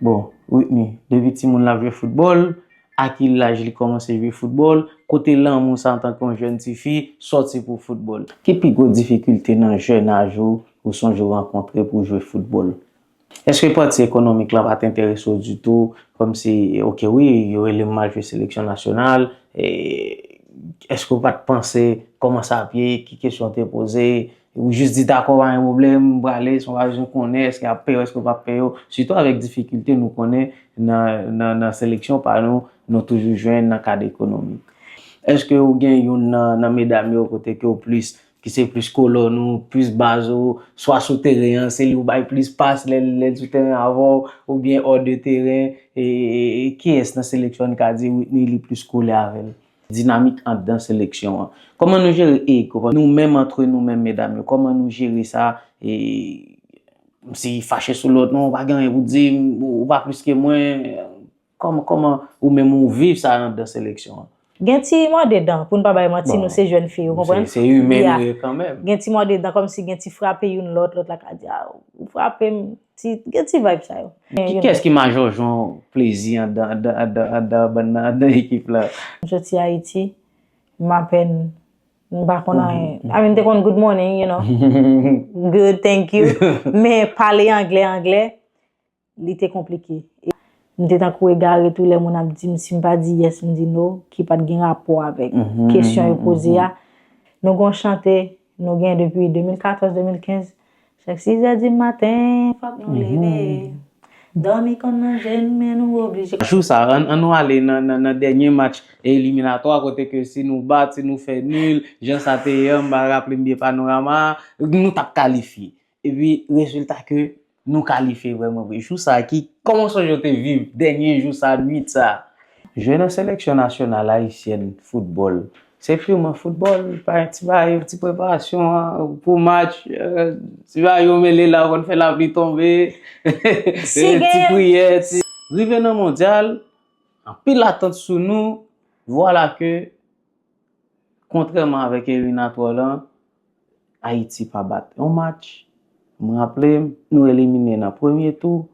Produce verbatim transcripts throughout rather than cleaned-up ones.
Bon, Whitney, depi timoun l ap jwe foutbòl, a ki laj li kòmanse jwe foutbòl, kote lanmou sa antanke yon jèn tifi sòti pou foutbòl? Ki pi gwo difikilte nan jèn aj ou ou sonje w rankontre pou w jwe foutbòl? Èske pati ekonomik la pa t enterese w ditou? Kòmsi, oke, wi, yo rele m al jwe seleksyon nasyonal, e, èske w pa t panse kòman sa ap ye? Ki kesyon w te poze? Ou jis di, dakò, pa gen pwoblèm, m prale, san w pa bezwen konnen èske y ap peye w, èske yo p ap peye w. Sitou avèk difikilte nou konnen nan, nan, nan seleksyon pa nou, nou toujou jwenn nan kad ekonomik. Èske ou gen youn nan, nan medam yo kote ke w plis, ki se plis kolòn ou, plis baz ou, swa sou teren an, se li ou bay plis pas lè, lè l sou teren avè w, oubyen hors de teren, e, e, e kiyès nan seleksyon n ka di Whitney li plis kole avè l? Dinamik anndan seleksyon an. Kòman nou jere ego? Nou menm, antre nou menm, medam yo, kòman nou jere sa? E, si fache sou lòt, non, ou pa gen anyen pou di, ou pa plis ke mwen. Kòman, kòman ou menm ou viv sa anndan seleksyon an? Gen ti mòde dan, pou n pa bay manti, bon, nou se jèn fi, ou konprann? Se, se imen nou ye kanmenm. Gen ti mòde dan, kòmsi gen ti frape youn lòt, lòt la ka di, a, ou frape m, ti, gen ti vibe sa yo. Ki, kiyès ki majò jwenn plezi anndan, anndan, anndan, anndan bann nan, anndan ekip la? M soti Ayiti, m apèn, m pa konn anyen. I mean, m te konn good morning, you know. Good, thank you. Men pale anglè, anglè, li te konplike. E m te tankou egare tou lè moun ap di m si m pa di yes, m di no, ki pa t gen rapò avèk kesyon yo poze a. Nou gon chante, nou gen depi de mil katòz, de mil kenz, chak sizè di maten, fòk nou leve. Dòmi konn manje n, men nou oblije. Jou sa, ann, ann nou ale nan, nan, nan dènye match eliminatwa, kote ke si nou bat, si nou fè nil, jan sa te ye an, m pa raple m byen Panorama, nou t ap kalifye. Epi, rezilta ke nou kalifye vrèman vre. Jou sa a, ki, kòman w sonje w te viv dènye jou sa a, nwit sa a? Jwe nan seleksyon nasyonal ayisyèn foutbòl. Se piman foutbòl, pa ti bagay, ti preparasyon an, pou match, eh, ti bagay yo mele la, w konn fè lapli tonbe, ti priyè, ti. Rive nan mondyal, anpil atant sou nou, vwala ke, kontrèman avèk eliminatwa lan, Ayiti pa bat yon match. M raple m, nou elimine nan premye tou.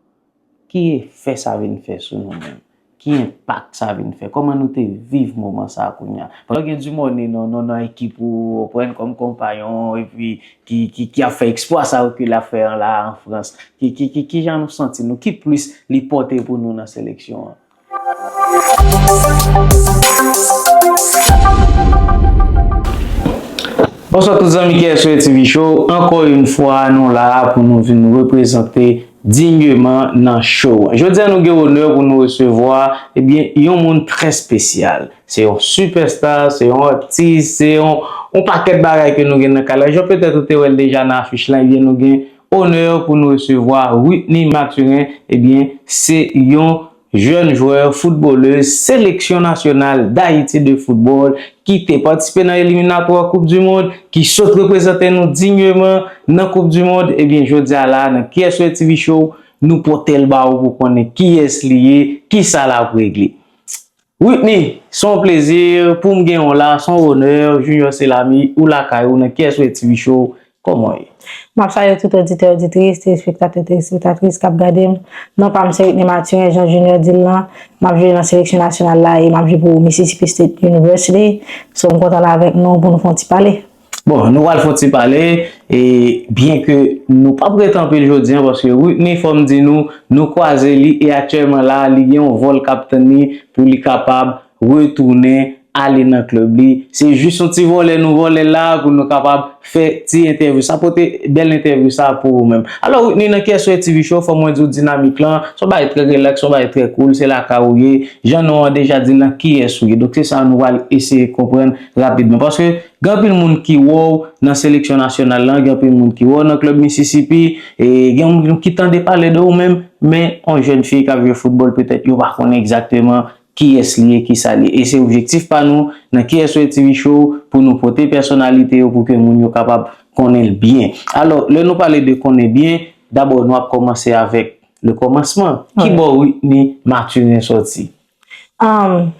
Ki efè sa vin fè sou nou menm? Ki enpak sa vin fè? Kòman nou te viv moman sa a kounye a? Pandan gen di mòne nan, nan, nan ekip ou, ou pran kòm konpayon, epi ki, ki, ki ap fè eksplwa sa yo ke l ap fè an la an Frans. Ki, ki, ki, ki jan nou santi nou? Ki plis li pòte pou nou nan seleksyon an? Bonswa tout zanmi K S O A T V Show. Ankò yon fwa, nou la pou nou vin reprezante digneman nan show an. Jodi a, nou gen onè pou nou resevwa, ebyen, yon moun trè espesyal. Se yon sipèsta, se yon atis, se yon, yon pakèt bagay ke nou gen nan kay la. Jan petèt ou te wè l deja nan afich la, ebyen, nou gen onè pou nou resevwa Whitney Mathurin, ebyen, se yon jèn jwè foutbolèz seleksyon nasyonal Dayiti de foutbòl ki te patisipe nan eliminatwa Koup di Mond, ki sot reprezante nou digneman nan Koup di Mond. Ebyen, jodi a la, nan K S O A T V Show, nou pote l ba ou pou konnen kiyès li ye, kisa l ap regle. Whitney, se yon plezi pou m gen w la, se yon onè, Junior Selami, ou lakay ou nan K S O A T V Show, kòman w ye? M ap salye tout oditè, oditris, telespektatè, telespektatris k ap gade m. Non pa m se Whitney Mathurin, jan Junior di l lan. M ap jwe nan seleksyon nasyonal la e m ap jwe pou Mississippi State University. So, m kontan la avèk nou pou nou fè yon ti pale. Bon, nou pral fè yon ti pale, e byen ke nou p ap rete anpil jodi a, paske Whitney, fò m di nou, nou kwaze li, e aktyèlman la, li gen yon vòl k ap tann li pou li kapab retounen ale nan klèb li. Se jis yon ti vòlè nou vòlè la pou nou kapab fè ti entèvyou. Sa pote bèl entèvyou sa pou ou menm. Alò, Whitney, nan K S O A T V Show, fò mwen di w dinamik lan, se yon bagay trè rilaks, se yon bagay trè cool, se lakay ou ye. Jan non an deja di l lan, kiyès ou ye. Donk, se sa nou pral eseye konprann rapidman. Paske gen anpil moun ki wè w nan seleksyon nasyonal lan, gen anpil moun ki wè w nan klèb Mississippi, e gen moun ki tande pale de ou menm, men yon jèn fi k ap jwe foutbòl, petèt yo pa konnen egzakteman kiyès li ye, kisa li ye. E se objektif pa nou nan K S O A T V Show pou nou pote pèsonalite yo pou ke moun yo kapab konnen l byen. Alò, lè nou pale de konnen byen, dabò nou ap kòmanse avèk le kòmansman. Kibò Whitney Mathurin sòti? Um,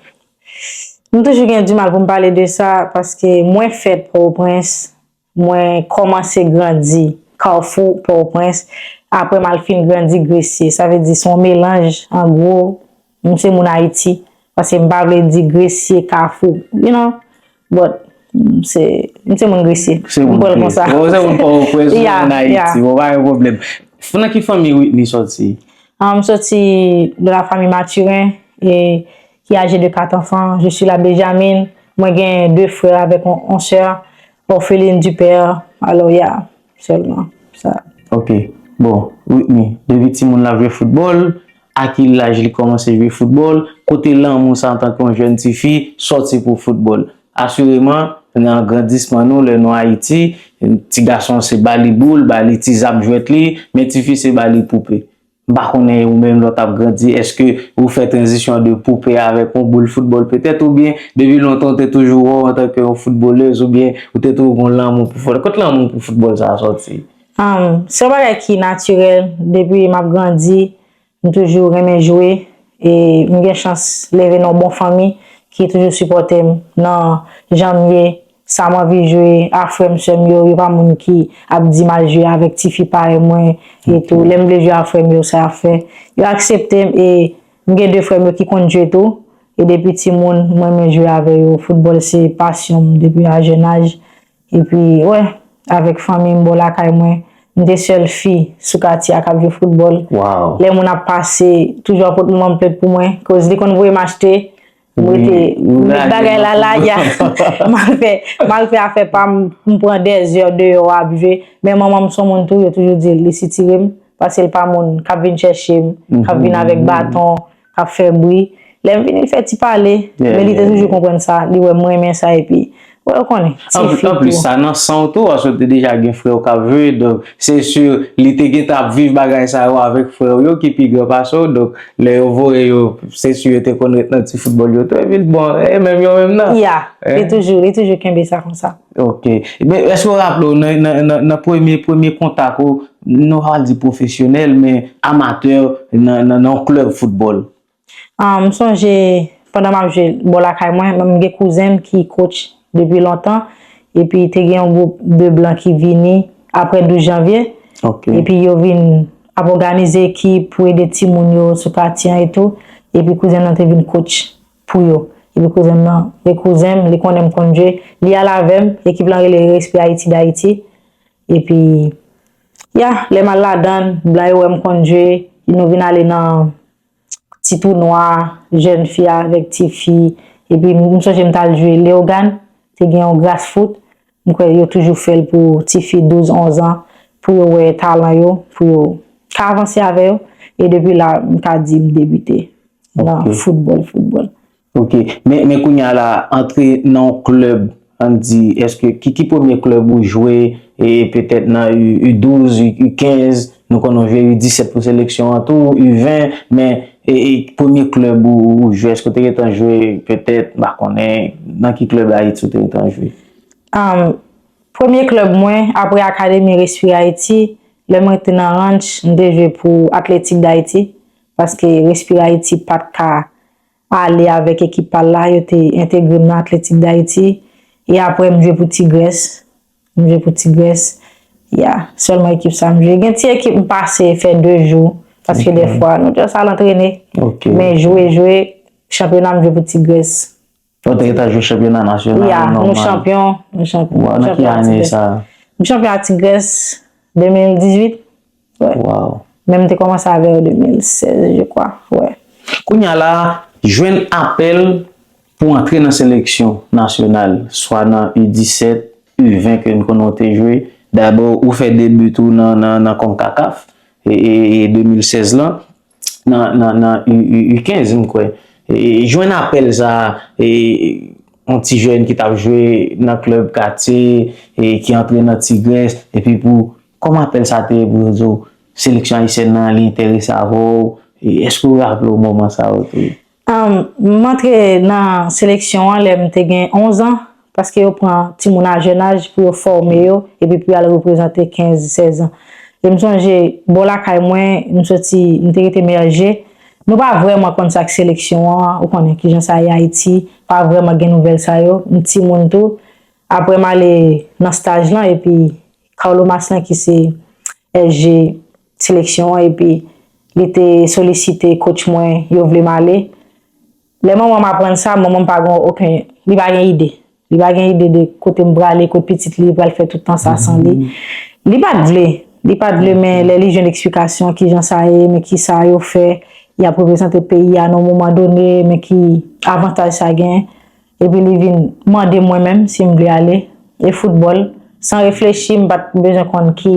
m toujou gen dimal pou m pale de sa, paske mwen fèt Pòtoprens, mwen kòmanse grandi Kafou, Pòtoprens. Apre m al fin grandi Gresye. Sa vle di se yon melanj, an gwo, m se moun Ayiti. Paske m pa vle di Gresye, Kafou, you know. But, m se, m se moun Gresye. Se moun M pran l Gresye. Konsa. Bon, se moun Pòtoprens, se Yeah, moun Ayiti. Yeah. Bon, pa gen pwoblèm. F-, nan ki fanmi Whitney sòti? Ah, m sòti de la famille Mathurin et qui est âgé de quatre enfants. Je suis la Benjamin. Mwen gen de frè avèk yon, yon sè, orpheline du père. Alors, yeah, sèlman sa. Ok. Bon, Whitney, depi timoun l ap jwe foutbòl, a ki laj li kòmanse jwe foutbòl? Kote lanmou sa antanke yon jèn tifi sòti pou foutbòl? Asireman, nan grandisman nou, lè nou Ayiti, ti gason se ba li boul, ba li ti zam jwèt li, men tifi se ba li poupe. M pa konnen ou menm lè w t ap grandi, èske ou fè tranzisyon de poupe avèk yon boul foutbòl petèt, oubyen depi lontan ou te toujou wè w antanke yon foutbolèz, oubyen ou te toujou gen lanmou pou foutbòl? Kot lanmou pou foutbòl sa a sòti? Um, se yon bagay ki natirèl. Depi m ap grandi, m toujou renmen jwe. E m gen chans leve nan yon bon fanmi ki toujou sipòte m nan jan m ye, sa m anvi jwe, a frè m, sè m yo, yo pa moun ki ap di m al jwe avèk tifi parèy mwen e tou. Lè m vle jwe a frè m yo, sa y ap fè. Yo aksepte m e m gen de frè m yo ki konn jwe tou. E depi timoun, mwen renmen jwe avè yo. Foutbòl se pasyon m depi a jèn aj. Epi, wè, avèk fanmi m bò lakay mwen, m te sèl fi sou katye a k ap jwe foutbòl. Wow. Lè moun ap pase, toujou ap pot manman m plent pou mwen, koz li konn voye m achte, m Wi, rete, wi, m met lage bagay la lage. Lage a. M al fè, m al fè afè pa m, m pran dèzè deyò ap jwe. Men manman m se yon moun tou, yo toujou di l, li sitire m, paske l pa moun k ap vin chèche m, k ap vin avèk baton, k ap fè bri. Lè m vini, li fè ti pale, Yeah, men li te yeah, toujou yeah. konprann sa, li wè m renmen sa, epi, wè, ou konnen, An, tifi anplis, tou. Sa nan san w tou, paske w te deja gen frè w k ap jwe, donk, se si li te gentan ap viv bagay sa yo avèk frè w yo ki pi gran pase w, donk, lè yo voye yo, se si yo te konn ret nan ti foutbòl yo tou, epi, bon, e menm yo menm nan. Ya, li Eh? toujou, li toujou kenbe sa konsa. Ok. Men, èske w raple w, nan, nan, nan, nan premye, premye kontak ou, nou pa di pwofesyonèl, men amatè nan, nan, nan yon klèb foutbòl? Ah, m sonje, pandan m ap jwe bò lakay mwen, m gen kouzen m ki coach depi lontan, epi te gen yon gwoup de blan ki vini apre douz janvye, Ok. epi yo vin ap òganize ekip pou ede timoun yo sou katye an e tou, epi kouzen m nan te vin coach pou yo. Epi kouzen m nan, e kouzen m, li konnen m konn jwe, li al avè m, ekip lan rele Respire Haïti d'Haïti, epi, ya, lè m al ladan l, blan yo wè m konn jwe, nou vin ale nan ti tounwa jèn fi avèk ti fi. Epi m sonje m t al jwe Leyogàn, te gen yon Grassfoot. M kwè yo toujou fè l pou ti fi douz, onz an, pou yo wè talan yo, pou yo ka avanse avè yo. E depi la, m ka di m debite nan Ok. foutbòl, foutbòl. Ok. Men, men kounye a la, antre nan yon klèb, ann di, èske, ki, ki premye klèb ou jwe, e petèt nan U, U douz, U, U kenz, nou konnen w jwe U disèt pou seleksyon an tou, U ven, men, e, e premye klèb ou, ou jwe, èske w te gentan jwe, petèt, m pa konnen, nan ki klèb Ayiti ou te gentan jwe? Um, premye klèb mwen, apre Akademi Respire Haïti, lè mwen te nan Ranch, m te jwe pou Athletic d'Haïti, paske Respire Haïti pa t ka ale avèk ekip pa l la, yo te entegre m nan Athletic d'Haïti, e apre m jwe pou Tigrès, m jwe pou Tigrès, ya, sèlman ekip sa m jwe. Gen ti ekip m pase fè de jou, paske Ok. dèfwa, nou just al antrene, Ok. men jwe, jwe, chanpyona m jwe pou Tigrès. Ou te gentan jwe chanpyona nasyonal, Ya, nou nòmal. chanpyon, nou chanpyon. Wow, nan ki chanpyon ane Tigrès. sa? M chanpyon a Tigrès de mil dizuit. Wè. Wow. Men m te kòmanse avè yo de mil sèz, je crois. Wè. Kounye a la, jwenn apèl pou antre nan seleksyon nasyonal, swa nan U disèt, U ven ke n konnen w te jwe. Dabò, ou fè debi tou nan, nan, nan konkakaf, e, e, e de mil sèz lan, nan, nan, nan U, U, U kenz, m kwè. E, jwenn apèl sa, e, yon ti jèn ki t ap jwe nan klèb katye, e, ki antre nan Tigrès, epi pou, kòman apèl sa te ye pou yo di w, seleksyon ayisyèn nan, li enterese avè w, e, èske w raple w moman sa yo tou? Um, m antre nan seleksyon an lè m te gen onz an, paske yo pran timoun a jèn aj pou yo fòme yo, epi pou y al reprezante kenz, sèz an. E m sonje, bò lakay mwen, m soti, m te rete Mèje. Nou pa vrèman konn sa k seleksyon an, ou konnen kijan sa ye Ayiti, pa vrèman gen nouvèl sa yo, m timoun tou. Apre m ale nan staj lan, epi Carlo Maslin ki se S G, seleksyon an, epi li te solisite coach mwen, yo vle m ale. Lè manman m aprann sa, manman m pa gen okenn, li pa gen ide. Li pa gen ide de kote m prale, kote pitit li pral fè tout tan sa san li. Li pa t vle. Li pa t vle, men lè li jwenn eksplikasyon kijan sa ye, men kisa yo fè, y ap reprezante peyi a nan yon moman done, men ki avantaj sa gen. Epi li vin mande mwen menm si m vle ale. E foutbòl, san reflechi, m pa t bezwen konn ki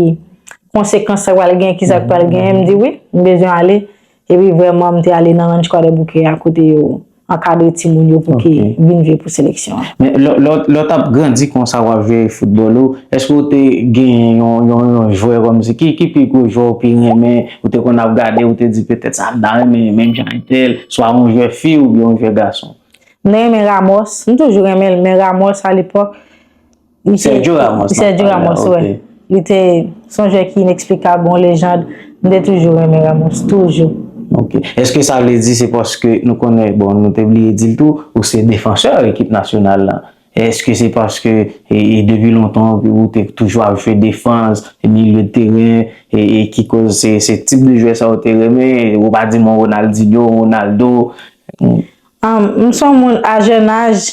konsekans sa pral gen, kisa k pral gen. M di wi, m bezwen ale. Epi vrèman, m te ale nan Ranch Kwadèboukè a, kote yo ankadre timoun yo pou ki vin jwe pou seleksyon an. Men lè lè w t ap grandi konsa, w ap jwe foutbòl ou, èske w te gen yon, yon, yon jwè kòmsi, ki, ki pi gwo jwè w pi renmen, ou te konn ap gade, ou te di petèt sa m ta renmen menm jan entèl, swa yon jwè fi oubyen yon jwè gason? M te renmen Ramos. M toujou renmen l, men Ramos alepòk, li te Sergio Ramos, Sergio Ramos, wi. Li te se yon jwè ki ineksplikab, yon lejand. M te toujou renmen Ramos, toujou. Ok. Èske sa vle di se paske nou konnen, bon, nou te bliye di l tou, ou se defansè ekip nasyonal la? Èske se paske e, e depi lontan ou te toujou ap jwe defans, milye de teren, e, e ki koz se, se tip de jwè sa ou te renmen, ou pa di mwen Ronaldinho, Ronaldo? Um, m se yon moun a jèn aj,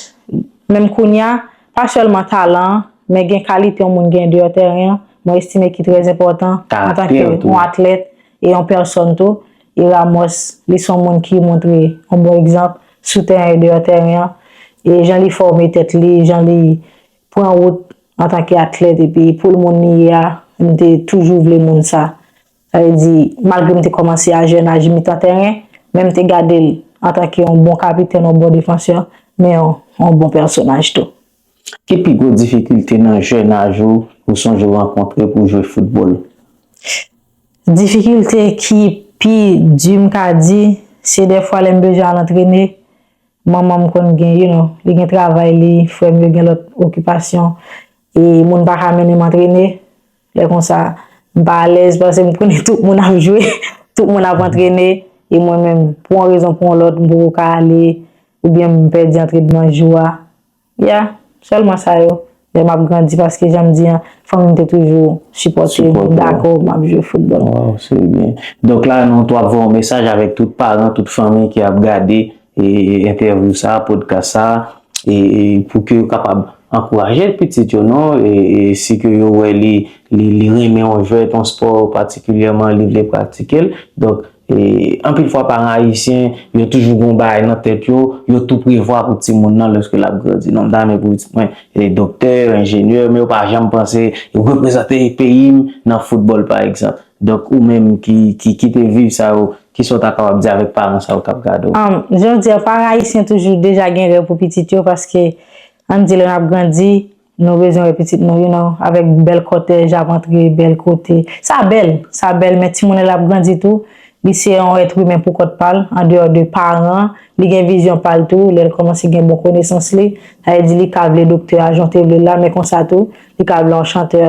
menm kounye a, pa sèlman talan an, men gen kalite yon moun gen deyò teren an, mwen estime ki trè enpòtan antanke yon atlèt e yon pèsòn tou. E Ramos, li se yon moun ki montre yon bon egzanp sou teren e deyò teren an. E jan li fòme tèt li, jan li pran wout antanke atlèt, epi pou l moun li ye a, m te toujou vle moun sa. Sa vle di, malgre m te kòmanse a jèn aj mitan teren, men m te gade l antanke yon bon kapitèn, yon bon defansè, men yon, yon bon pèsonaj tou. Ki pi gwo difikilte nan jèn aj ou, ou sonje w rankontre pou w jwe foutbòl? Difikilte ki pi di m ka di, se dèfwa lè m bezwen al antrene, manman m konn gen, you know, li gen travay li, frè m yo gen lòt okipasyon, e moun pa ka mennen m antrene. Lè konsa, m pa alèz paske m konnen tout moun ap jwe, tout moun ap antrene, e mwen menm, pou yon rezon, pou yon lòt, m poko ka ale, oubyen m pèdi antrenman jou a. Ya, sèlman sa yo. Lè m ap grandi, paske jan m di an, fanmi m te toujou sipòte m, dakò m ap jwe foutbòl. Waw, se byen. Donk la, nou tou ap voye yon mesaj avèk tout paran, tout fanmi ki ap gade e, entèvyou sa, podcast sa, e, e pou ke yo kapab ankouraje pitit yo, non, e, e si ke yo wè li, li, li renmen yon jwèt, yon spò patikilyèman, li vle pratike l. Donk, e, anpil fwa paran ayisyen, yo toujou gon bagay nan tèt yo, yo tou prevwa pou timoun nan lòske l ap grandi. Non, m ta renmen pou pitit mwen, e, doktè, enjenyè, men yo pa janm panse reprezante peyi m nan foutbòl, pa egzanp. Donk, ou menm ki, ki, ki te viv sa yo, kisa w ta kapab di avèk paran sa yo k ap gade w? Um, jan w di a, paran ayisyen toujou deja gen rèv pou pitit yo, paske, ann di, lè n ap grandi, nou bezwen wè pitit nou, you know, avèk bèl kòtèj, ap antre bèl kote. Sa bèl, sa bèl, men timoun nan l ap grandi tou, li se yon èt imen pou kont pa l, andeyò de paran, li gen vizyon pa l tou, lè l kòmanse gen bon konesans li, sa vle di li ka vle doktè a, jan w te vle l la, men konsa tou, li ka vle yon chantè,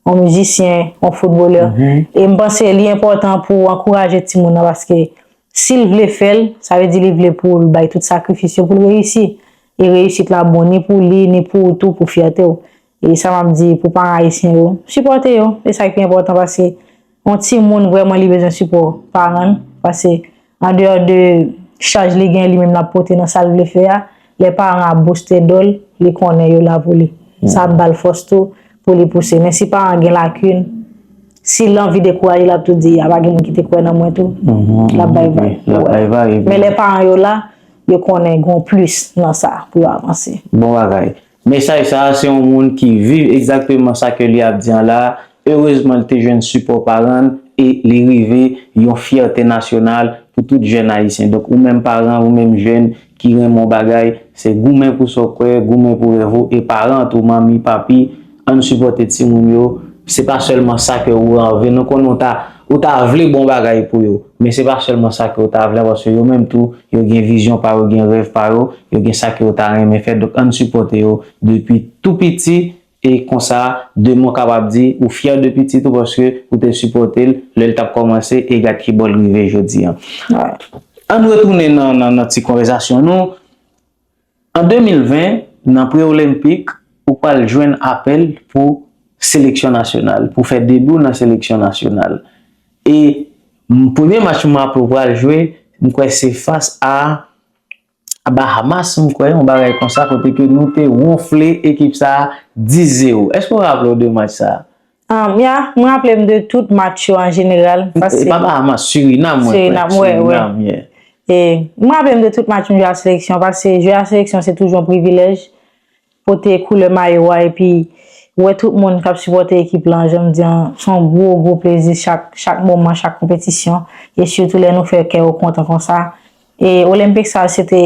yon mizisyen, yon foutbolè. E m panse li enpòtan pou w ankouraje timoun nan, paske si l vle fè l, sa vle di li vle pou l bay tout sakrifis yo pou l reyisi. E reyisit la bon ni pou li, ni pou ou tou, pou fyète w. E sa m ap di pou paran ayisyen yo, sipòte yo. E sa ki pi enpòtan, paske yon timoun vrèman li bezwen sipò paran l, paske andeyò de chaj li gen, li menm l ap pote nan sa l vle fè a, lè paran ap bouste do l, li konnen yo la pou li. Sa ap ba l fòs tou pou li pouse. Men si paran gen lakin, si l anvi dekouraje, l ap tou di, "A, pa gen moun ki te kwè nan mwen tou." L ap bay vag. Men lè paran yo la, yo konnen gen yon plis nan sa pou yo avanse. Bon bagay. Mesaj sa a, se yon moun ki viv egzakteman sa ke li ap di an la a. Erezman, li te jwenn sipò paran l e li rive yon fyète nasyonal pou tout jèn ayisyen. Donk, ou menm paran, ou menm jèn ki renmen yon bagay, se goumen pou sa w kwè, goumen pou rèv ou, e paran tou, manmi, papi, ann sipòte timoun yo. Se pa sèlman sa ke ou anvi, nou konnen ou ta, ou ta vle bon bagay pou yo, men se pa sèlman sa ke ou ta vle, paske yo menm tou, yo gen vizyon pa yo, gen rèv pa yo, yo gen sa ke yo ta renmen fè. Donk, ann sipòte yo depi tou piti, e konsa, demen w kapab di ou fyè de pitit ou paske ou te sipòte l lè l t ap kòmanse e gad ki bò l rive jodi a. Ann retounen nan, nan, nan ti konvèsasyon nou. An de mil ven, nan pre-olenpik, ou pral jwenn apèl pou seleksyon nasyonal, pou fè debi w nan seleksyon nasyonal. E m- premye match m raple w pral jwe, m kwè se fas a a Bahamas, m kwè, yon bagay konsa, kote ke nou te wonfle ekip sa a dis zewo. Èske w raple w de match sa a? Um, yeah, mwen raple m de tout match yo an jeneral. E pa Bahamas, Surinam, mwen kwè. Surinam, wè, wè. Surinam, yeah. E mwen raple m de tout match m jwe a seleksyon, paske jwe a seleksyon se toujou yon privilèj. Pote koulè mayo a, epi wè tout moun k ap sipòte ekip lan, jan m di an, se yon gwo, gwo plezi chak, chak moman, chak konpetisyon, e sitou lè nou fè kè yo kontan konsa. E Olympics sa, se te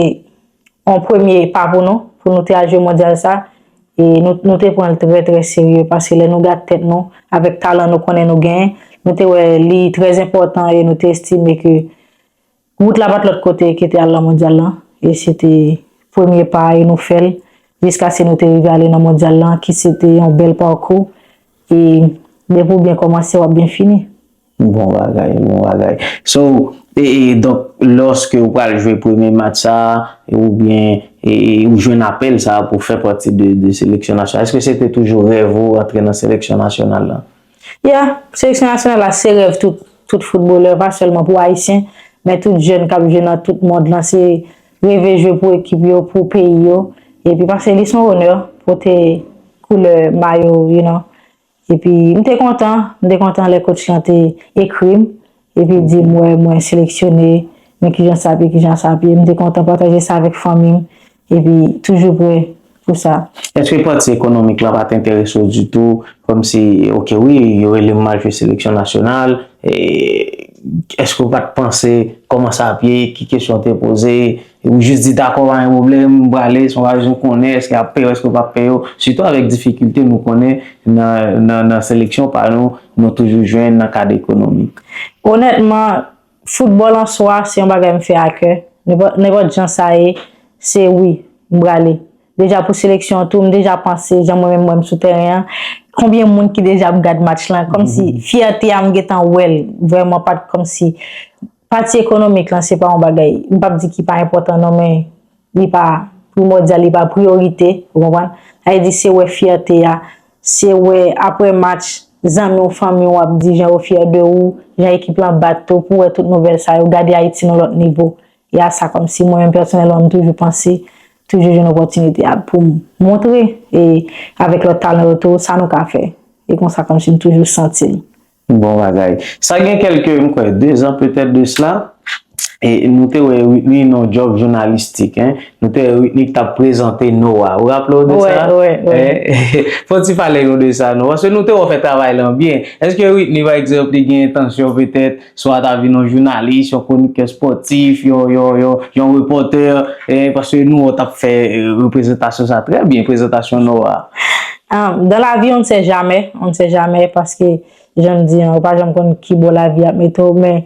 yon premye pa pou nou, pou nou te al jwe mondyal sa. E nou, nou te pran l trè, trè serye, paske lè nou gad tèt nou, avèk talan nou konnen nou genyen, nou te wè li trè enpòtan e nou te estime ke wout la pa t lòt kote ke te al nan mondyal lan. E se te premye pa e nou fè l jiskaske nou te rive ale nan mondyal lan, ki se te yon bèl pakou. E depi w byen kòmanse, w ap byen fini. Bon bagay, bon bagay. So, e, e, donk, lòske ou pral jwe premye match sa, oubyen e, e, ou jwenn apèl sa pou fè pati de, de seleksyon nasyonal, èske se te toujou rèv ou antre nan seleksyon nasyonal lan? Yeah, seleksyon nasyonal la se rèv tout, tout foutbolè, pa sèlman pou Ayisyen, men tout jèn k ap jwe nan tout mond lan, se reve jwe pou ekip yo, pou peyi yo. Epi paske li se yon onè, pote koulè mayo, you know. Epi m te kontan, m te kontan lè coach lan te ekri m, epi di m, wè, mwen seleksyone, men kijan sa ap ye, kijan sa ap ye. M te kontan pataje sa avèk fanmi m, epi toujou prè pou sa. Èske pati ekonomik la pa t enterese w ditou? Kòmsi, oke, wi, yo rele m al jwe seleksyon nasyonal, e, èske w pa t panse kòman sa ap ye, ki kesyon w te poze, ou jis di, dakò, pa gen pwoblèm, m prale, se yon bagay m konnen, èske y ap peye w, èske yo p ap peye w, sitou avèk difikilte nou konnen nan, nan, nan seleksyon pa nou, nou toujou jwenn nan kad ekonomik? Onètman, foutbòl an swa, se yon bagay m fè a kè. Nenpòt, nenpòt jan sa ye, se wi, m prale. Deja pou seleksyon an tou, m deja panse, jan mwen menm mwen m sou tèren an, konbyen moun ki deja ap gad match lan, kòmsi fyète a m gentan wè l, vrèman pa t kòmsi pati ekonomik lan, se pa yon bagay, m p ap di ki pa enpòtan non, men li pa primòdyal, li pa priyorite, ou konprann? Sa vle di se wè fyète a, se wè apre match, zanmi w, fanmi w ap di jan yo fyè de ou, jan ekip lan bat tou, pou wè tout nouvèl sa yo, gade Ayiti nan lòt nivo. E a sa kòmsi mwen menm pèsonèlman m toujou panse, toujou jwenn opòtinite a pou m montre, e avèk lòt talan yo tou, sa nou ka fè. E konsa kòmsi m toujou santi m. Bon bagay. Sa gen kèlke, m kwè, de zan petèt de sla, e nou te wè Whitney nan yon djòb jounalistik, en. Nou te wè Whitney ki t ap prezante Noah. Ou raple w de sa? Wè, wè, wè. Fò w ti pale nou de sa, non? Paske nou te wè w fè travay lan byen. Èske Whitney, pa egzanp, li gen entansyon petèt swa ta vin yon jounalis, yon kwonikè spòtif, yon, yon, yon, yon repòtè, e, paske nou wè w t ap fè, e, reprezantasyon sa trè byen, prezantasyon Noah. Ah, dans la vie, on ne sait jamais, on ne sait jamais, paske, jan m di an, ou pa janm konn ki bò lavi ap mete w, men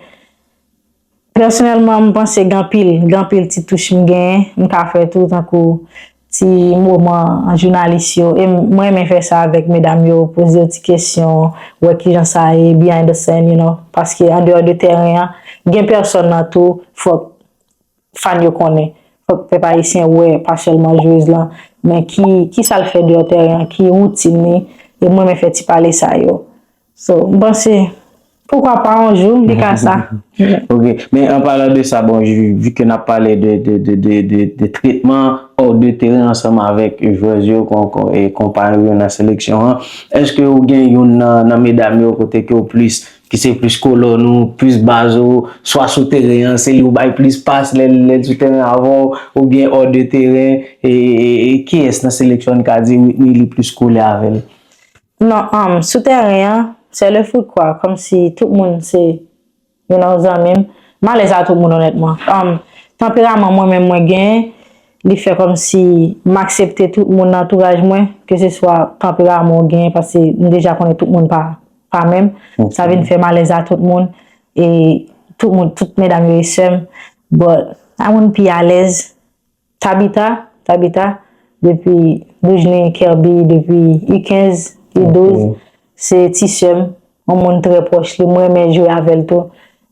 pèsonèlman, m panse gen anpil, gen anpil ti touch m genyen, m ka fè tou, tankou ti moman an jounalis yo. E m- mwen renmen fè sa avèk medam yo, poze yo ti kesyon, wè kijan sa ye, behind the scene, you know. Paske andeyò de tèren an, gen pèsòn nan tou, fòk fan yo konnen. Fòk pèp ayisyen wè, pa sèlman jwez lan, men ki, ki sa l fè deyò tèren an, ki woutin li, e mwen renmen fè ti pale sa yo. So, m panse, poukwa pa yon jou, li ka sa. Ok, men an palan de sa, bon, vi, vi ke n ap pale de, de, de, de, de, de tretman hors de terrain ansanm avèk jwèz yo, kon, kon, e konpayè yo nan seleksyon an, èske ou gen youn nan, nan medam yo kote ke w plis, ki se plis kolòn ou, plis baz ou, swa sou teren an, se li ou bay plis pas lè, lè l sou teren avè w, oubyen hors de terrain, e, e, e kiyès nan seleksyon an ka di Whitney li plis kole avè l? Non, um, sou teren an, c'est le foot, quoi. Kòmsi tout moun se, you know, zanmi m. M alèz a tout moun, onètman. Um, tanperaman mwen menm mwen genyen, li fè kòmsi m aksepte tout moun nan antouraj mwen, ke se swa tanperaman w genyen, paske m deja konnen tout moun pa, pa menm. Sa vin fè m alèz a tout moun, e tout moun, tout medam yo e sè m. But, sa moun pi alèz, Tabitha, Tabitha, depi Doujne Kerby, depi U kenz, U douz, se ti sè m, yon moun trè pwòch li, mwen renmen jwe avè l tou.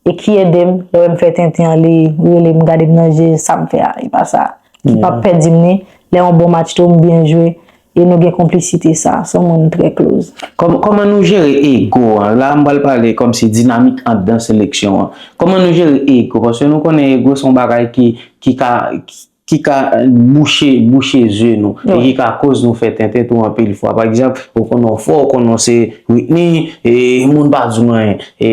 E ki ede m, lè w wè m fè tenten an, li rele m, gade m nan je, sa m fè a, e pa sa. Ki p ap pèdi m ni, lè yon bon match tou, m byen jwe. E nou gen konplisite sa, se yon moun trè close. Kòm, kòman nou jere ego an? La, m pral pale kòmsi dinamik anndan seleksyon an. Kòman nou jere ego? Paske nou konnen ego se yon bagay ki, ki ka, ki ka bouche, bouche zye nou, e ki ka koz nou fè tenten tou anpil fwa. Pa egzanp, ou konnen w fò, ou konnen w se Whitney, e moun pa di w anyen. E,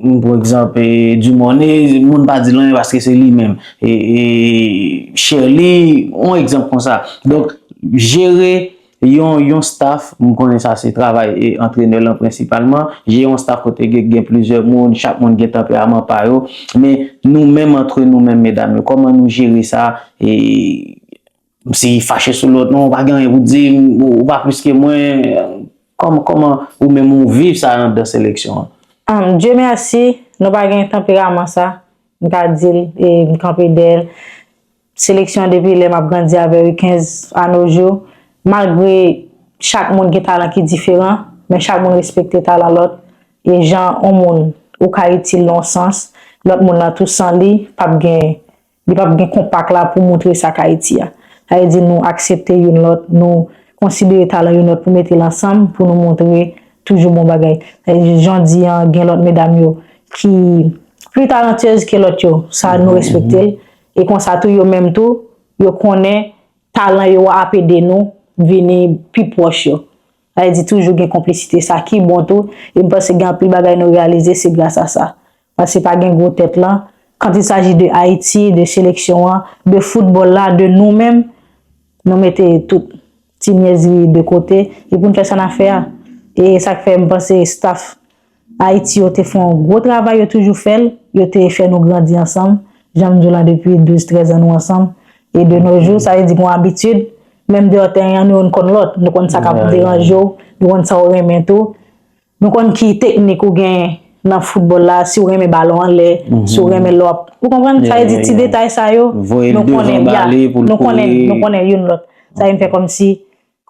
m, pa egzanp, e, Dumornay, moun pa di l anyen paske se li menm. E, e Sherly, yon egzanp konsa. Donk, jere yon, yon staff, m konnen sa se travay, e, antrenè lan prensipalman, jere yon staff kote gen, gen plizyè moun, chak moun gen tanperaman pa yo, men nou menm, antre nou menm, medam yo, kòman nou jere sa? E, si fache sou lòt, non, ou pa gen anyen pou di, ou pa plis ke mwen, kòman, kòman ou menm ou viv sa anndan seleksyon an? Ahn, Dye mèsi, nou pa gen tanperaman sa, m ka di l, e m kanpe dèyè l. Seleksyon an depi lè m ap grandi avè yo, kenz a no jou, malgre chak moun gen talan ki diferan, men chak moun respekte talan lòt, e jan yon moun ou ka itil nan yon sans, lòt moun nan tou san li, p ap gen, li p ap gen konpak la pou moutre sa k Ayiti a. Sa vle di nou aksepte youn lòt, nou konsidere talan youn lòt pou mete l ansanm, pou nou moutre toujou bon bagay. Sa vle di jan di an, gen lòt medam yo ki pli talantyèz ke lòt yo, sa nou respekte l. E konsa tou, yo menm tou, yo konnen talan yo ap ede nou vini pi pwòch yo. Sa vle di toujou gen konplisite, sa ki bon tou, e m panse gen anpil bagay nou reyalize se gras a sa. Paske pa gen gwo tèt lan. Quand il s'agit de Ayiti, de seleksyon an, de foutbòl la, de nou menm, nou mete tout ti nyèzri de kote, epi n fè sa n ap fè a. E sa k fè m panse staff Ayiti yo te fè yon gwo travay, yo toujou fè l, yo te fè nou grandi ansanm. Jan m di w la, depi douz, trèz an nou ansanm. E de nos jours, sa vle di gen yon abitid, menm deyò tèren an, nou youn konn lòt. Nou konn sa k ap deranje w, nou konn sa w renmen tou. Nou konn ki teknik ou gen nan foutbòl la, si w renmen balon anlè, si w renmen lè w ap, ou konprann? Sa vle di ti detay sa yo, nou konnen, ya, nou konnen, nou konnen youn lòt. Sa vin fè kòmsi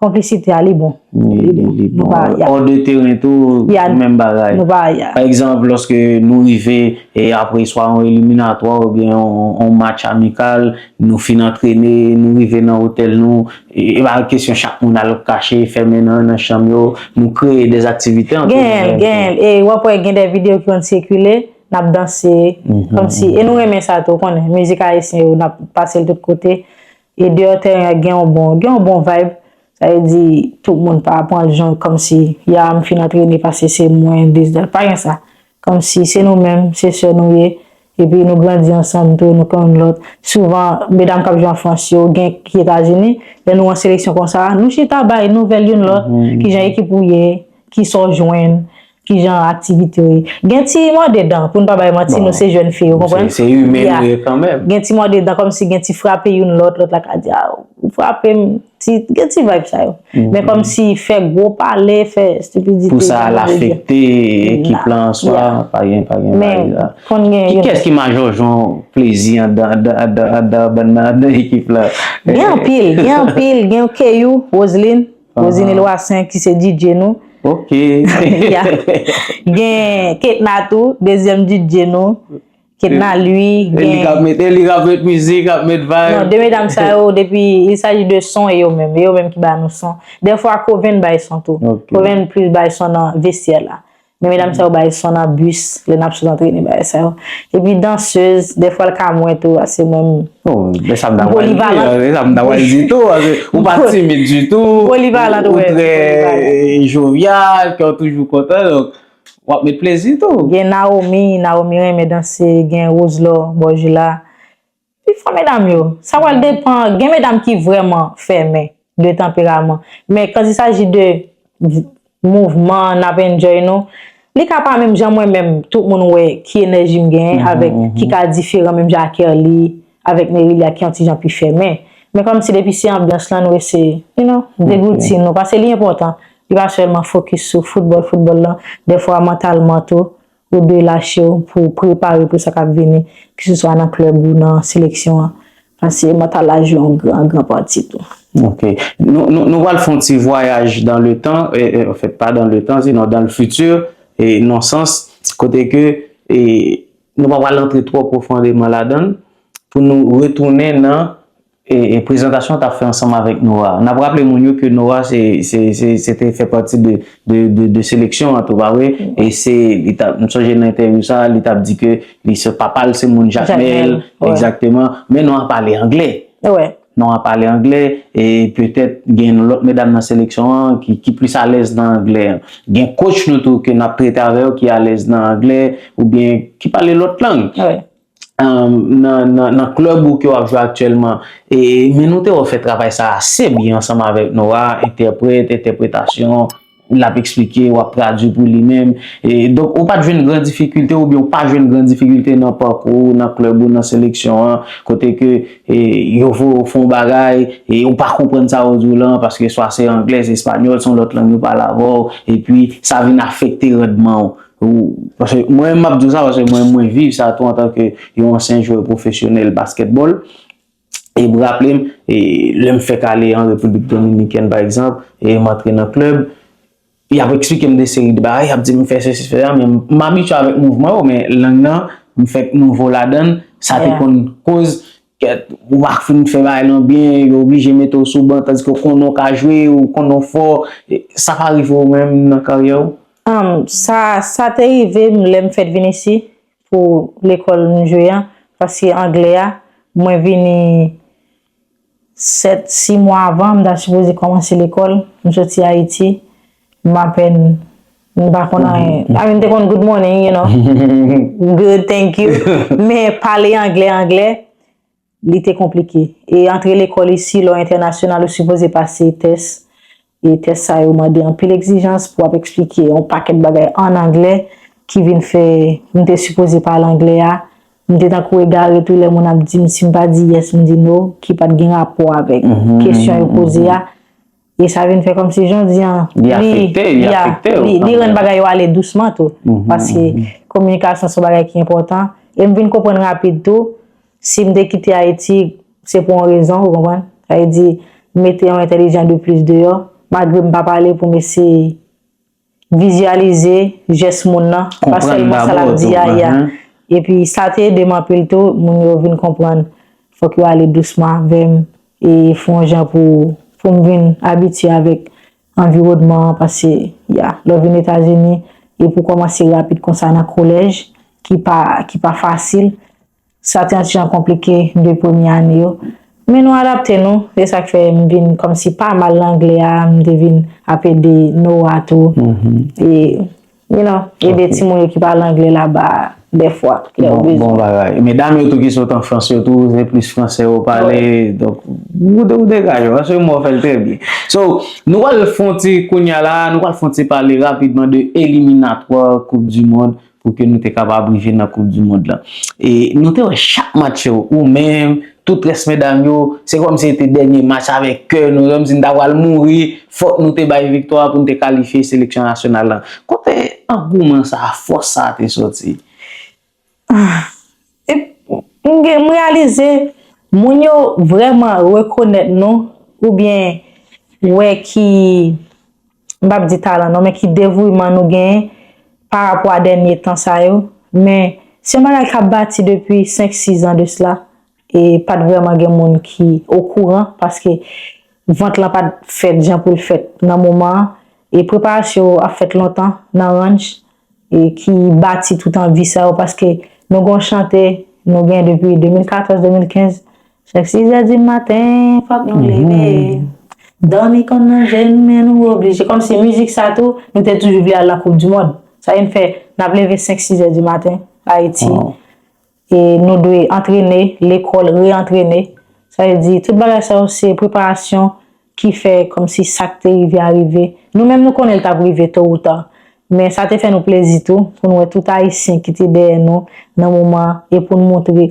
konplisite a, li bon. Li bon. Nou pa, ya. Hors de terrain tou, menm bagay. Nou pa, ya. Pa egzanp, lòske nou rive, e apre swa yon eliminatwa oubyen yon, yon match amikal, nou fin antrene, nou rive nan otèl nou, e, e pa kesyon chak moun al kache, fèmen nan, nan chanm yo, nou kreye de aktivite antre nou menm tou. Gen, gen, e w ap wè gen de videyo ki konn sikile, n ap danse, kòmsi, e nou renmen sa tou, konnen, mizik ayisyen yo, n ap pase l tout kote, e deyò tèren an gen yon bon, gen yon bon vibe, sa vle di, tout moun pa pran l jan kòmsi, ya, m fin antrene, pase se mwen, dis, dat, pa gen sa. Kòmsi se nou menm, se sè nou ye. Epi nou grandi ansanm tou, nou konn lòt. Souvan, medam k ap jwe an Frans yo, gen ki Etazini, lè nou an seleksyon konsa, nou chita bay nouvèl youn lòt, kijan ekip ou ye, kisa w jwenn, kijan aktivite w ye. Gen ti mòde dan, pou n pa bay manti, nou se jèn fi, ou konprann? Se, se imen nou ye kanmenm. Gen ti mòde dan, kòmsi gen ti frape youn lòt, lòt la ka di, a, ou frape m. Ti, gen ti vibe sa yo. Men kòmsi fè gwo pale, fè stipidite, pou sa al afekte ekip la an swa, pa gen, pa gen bagay sa. Men, konn gen. Kiyès ki majòjon plezi anndan, anndan, anndan, anndan bann nan, anndan ekip la? Gen anpil, gen anpil, gen Keyou, Roseline, Roseline Loissaint ki se D J nou. Ok. Ya. Gen Ketna tou, dezyèm D J nou. Ketna, li, e li k ap mete, e li k ap met mizik, ap met vibe. Non, de medam sa yo, depi il s'agit de son, e yo menm, e yo menm ki ba nou son. Dèfwa, Coven bay son tou. Ok. Coven plis bay son nan vestyè la. Men medam sa yo bay son nan bis, lè n ap sot antrene, bagay sa yo. Epi dansez, dèfwa l ka mwen tou, paske mwen, oh, men sa m ta pral di, polyvalent. E sa m ta pral di tou, paske ou pa timid ditou, polyvalent, ou, ou trè, eh, jovial, kè w toujou kontan, donk, w ap met plezi tou. Gen Naomi, Naomi renmen danse, gen Roselor, Borjila. Pifò medam yo, sa pral depann, gen medam ki vrèman fèmen de tanperaman. Men quand il s'agit de v-, mouvman, n ap enjoy nou, li ka pa menm jan mwen menm, tout moun wè ki enèji m genyen avèk, ki ka diferan menm jan a Kerly, avèk Nerilia ki yon ti jan pi fèmen. Men kòmsi depi se anbyans lan, nou eseye, you know, degouti nou, paske li enpòtan. Li pa sèlman fokis sou foutbòl, foutbòl lan, dèfwa mantalman tou, ou dwe lache w pou w prepare pou sa k ap vini, keseswa nan klèb ou, nan seleksyon an. Paske mantal la jwe yon gran, gran pati tou. Ok. Nou, nou, nou pral fè yon ti vwayaj dans le temps, e, e, en fait, pas dans le temps, sinon dans le futur, e, nan sans, kote ke, e, nou pa pral antre twò pwofondèman ladan l, pou nou retounen nan e, e prezantasyon w t ap fè ansanm avèk Nora. N ap raple moun yo ke Nora se, se, se, se te fè pati de, de, de, de seleksyon an tou, pa vre? E se, li t ap, m sonje nan entèvyou sa, li t ap di ke li se papa l se moun Jakmèl, egzakteman. Men Nora pale anglè. Nora pale anglè, e petèt gen lòt medam nan seleksyon an ki, ki plis alèz nan anglè an. Gen coach nou tou ke n ap trete avè yo ki alèz nan anglè, oubyen ki pale lòt lang. Nan, nan, nan klèb ou ke w ap jwe aktyèlman. E, men nou te wè w fè travay sa ase byen ansanm avèk Nora, entèprèt, entèpretasyon, l ap eksplike, w ap tradui pou li menm. E, donk, ou pa t jwenn gran difikilte oubyen ou pa jwenn gran difikilte nan pakou ou, nan klèb ou, nan seleksyon an, kote ke, e, yo voye w fè yon bagay, e ou pa konprann sa yo di w lan, paske swa se anglè, se espanyòl, se yon lòt lang yo pale avè w, epi sa vin afekte randman w. Ou, paske mwen, m ap di w sa, paske mwen, mwen viv sa tou antanke yon ansyen jwè pwofesyonèl baskètbòl. E m raple m, e, lè m fèk ale an Repiblik Dominikèn, pa egzanp, e m antre nan klèb, y ap eksplike m de seri de bagay, y ap di m fè sesi, fè sa, men m abitye avèk mouvman yo, men lang nan, m fèk nouvo ladan l, sa te konn koz, kèt, ou pa fin fè bagay lan byen, yo oblije mete w sou ban, tandiske w konnen w ka jwe, ou konnen w fò, e, sa pa rive w menm nan karyè w? Sa, sa te rive m lè m fèk vin isi pou lekòl m jwe a, paske anglè a, mwen vini sèt, sis mwa avan, m ta sipoze kòmanse lekòl, m soti Ayiti, m apèn, m pa konn anyen. I mean, m te konn good morning, you know, good, thank you, men pale anglè, anglè, li te konplike. E antre lekòl isi, lè w entènasyonal, ou sipoze pase tès. E tès sa yo mande anpil egzijans pou w ap eksplike yon pakèt bagay ann anglè ki vin fè m te sipoze pale anglè a. M te tankou egare tou lè moun ap di m si m pa di yes, m di no, ki pa t gen rapò avèk kesyon yo poze a. E sa vin fè kòmsi jan w di an, li, li afekte w, li, li rann bagay yo ale dousman tou. Paske kominikasyon se yon bagay ki enpòtan. E m vin konprann rapid tou, si m te kite Ayiti, se pou yon rezon, ou konprann? Sa vle di, m mete yon entèlijans de plis deyò, malgre m pa pale pou m eseye vizyalize jès moun nan, pa sèlman sa l ap di a, ya. Epi sa te ede m anpil tou, moun yo vin konprann, fòk yo ale dousman avè m, e fè yon jan pou, pou m vin abitye avèk anviwònman an, paske, ya, lè w vin Etazini, e pou kòmanse rapid konsa nan kolèj, ki pa, ki pa fasil, sa te yon ti jan konplike de premye ane yo. Men nou adapte nou, se sa k fè m vin kòmsi pa mal nan anglè a, m te vin ap ede Noah tou. E, you know, ede timoun yo ki pale anglè laba a, dèfwa, lè yo bezwen. Bon bagay. Medam yo tou ki sot an Frans yo tou, se plis franse yo pale, donk, ou de-, ou degaje w, paske mwen fè l trè byen. So, nou pral fè yon ti, kounye a la, nou pral fè yon ti pale rapidman de eliminatwa Koup di Mond pou ke nou te kapab rive nan Koup di Mond lan. E nou te wè chak match yo, ou menm, tout rès medam yo, se kòmsi se te dènye match avèk kè nou, kòmsi n ta pral mouri, fòk nou te bay viktwa pou n te kalifye seleksyon nasyonal lan. Kote angouman sa, fòs sa te soti? E m gen, m reyalize moun yo vrèman rekonèt nou, oubyen wè ki, m p ap di talan non, men ki devouman nou genyen pa rapò a dènye tan sa yo. Men se yon bagay k ap bati depi senk, sis an de sila, e pa t vrèman gen moun ki okouran, paske vant lan pa t fèt jan pou l fèt nan moman an, e preparasyon yo ap fèt lontan nan ranch, e ki bati tout anvi sa yo, paske nou gen yon chante nou gen depi de mil katòz, de mil kenz, chak sis zè di maten, fòk nou leve. Dòmi konn nan je n, men nou oblije. Kòmsi mizik sa tou, nou te toujou vle al nan Koup di Mond. Sa vin fè, n ap leve senk, sis zè di maten, Ayiti. E nou dwe antrene, lekòl, re-antrene. Sa vle di, tout bagay sa yo se preparasyon ki fè kòmsi sa k te rive a rive. Nou menm nou konnen l t ap rive to ou ta. Men sa te fè nou plezi tou pou n wè tout Ayisyen ki te dèyè nou nan moman an e pou n montre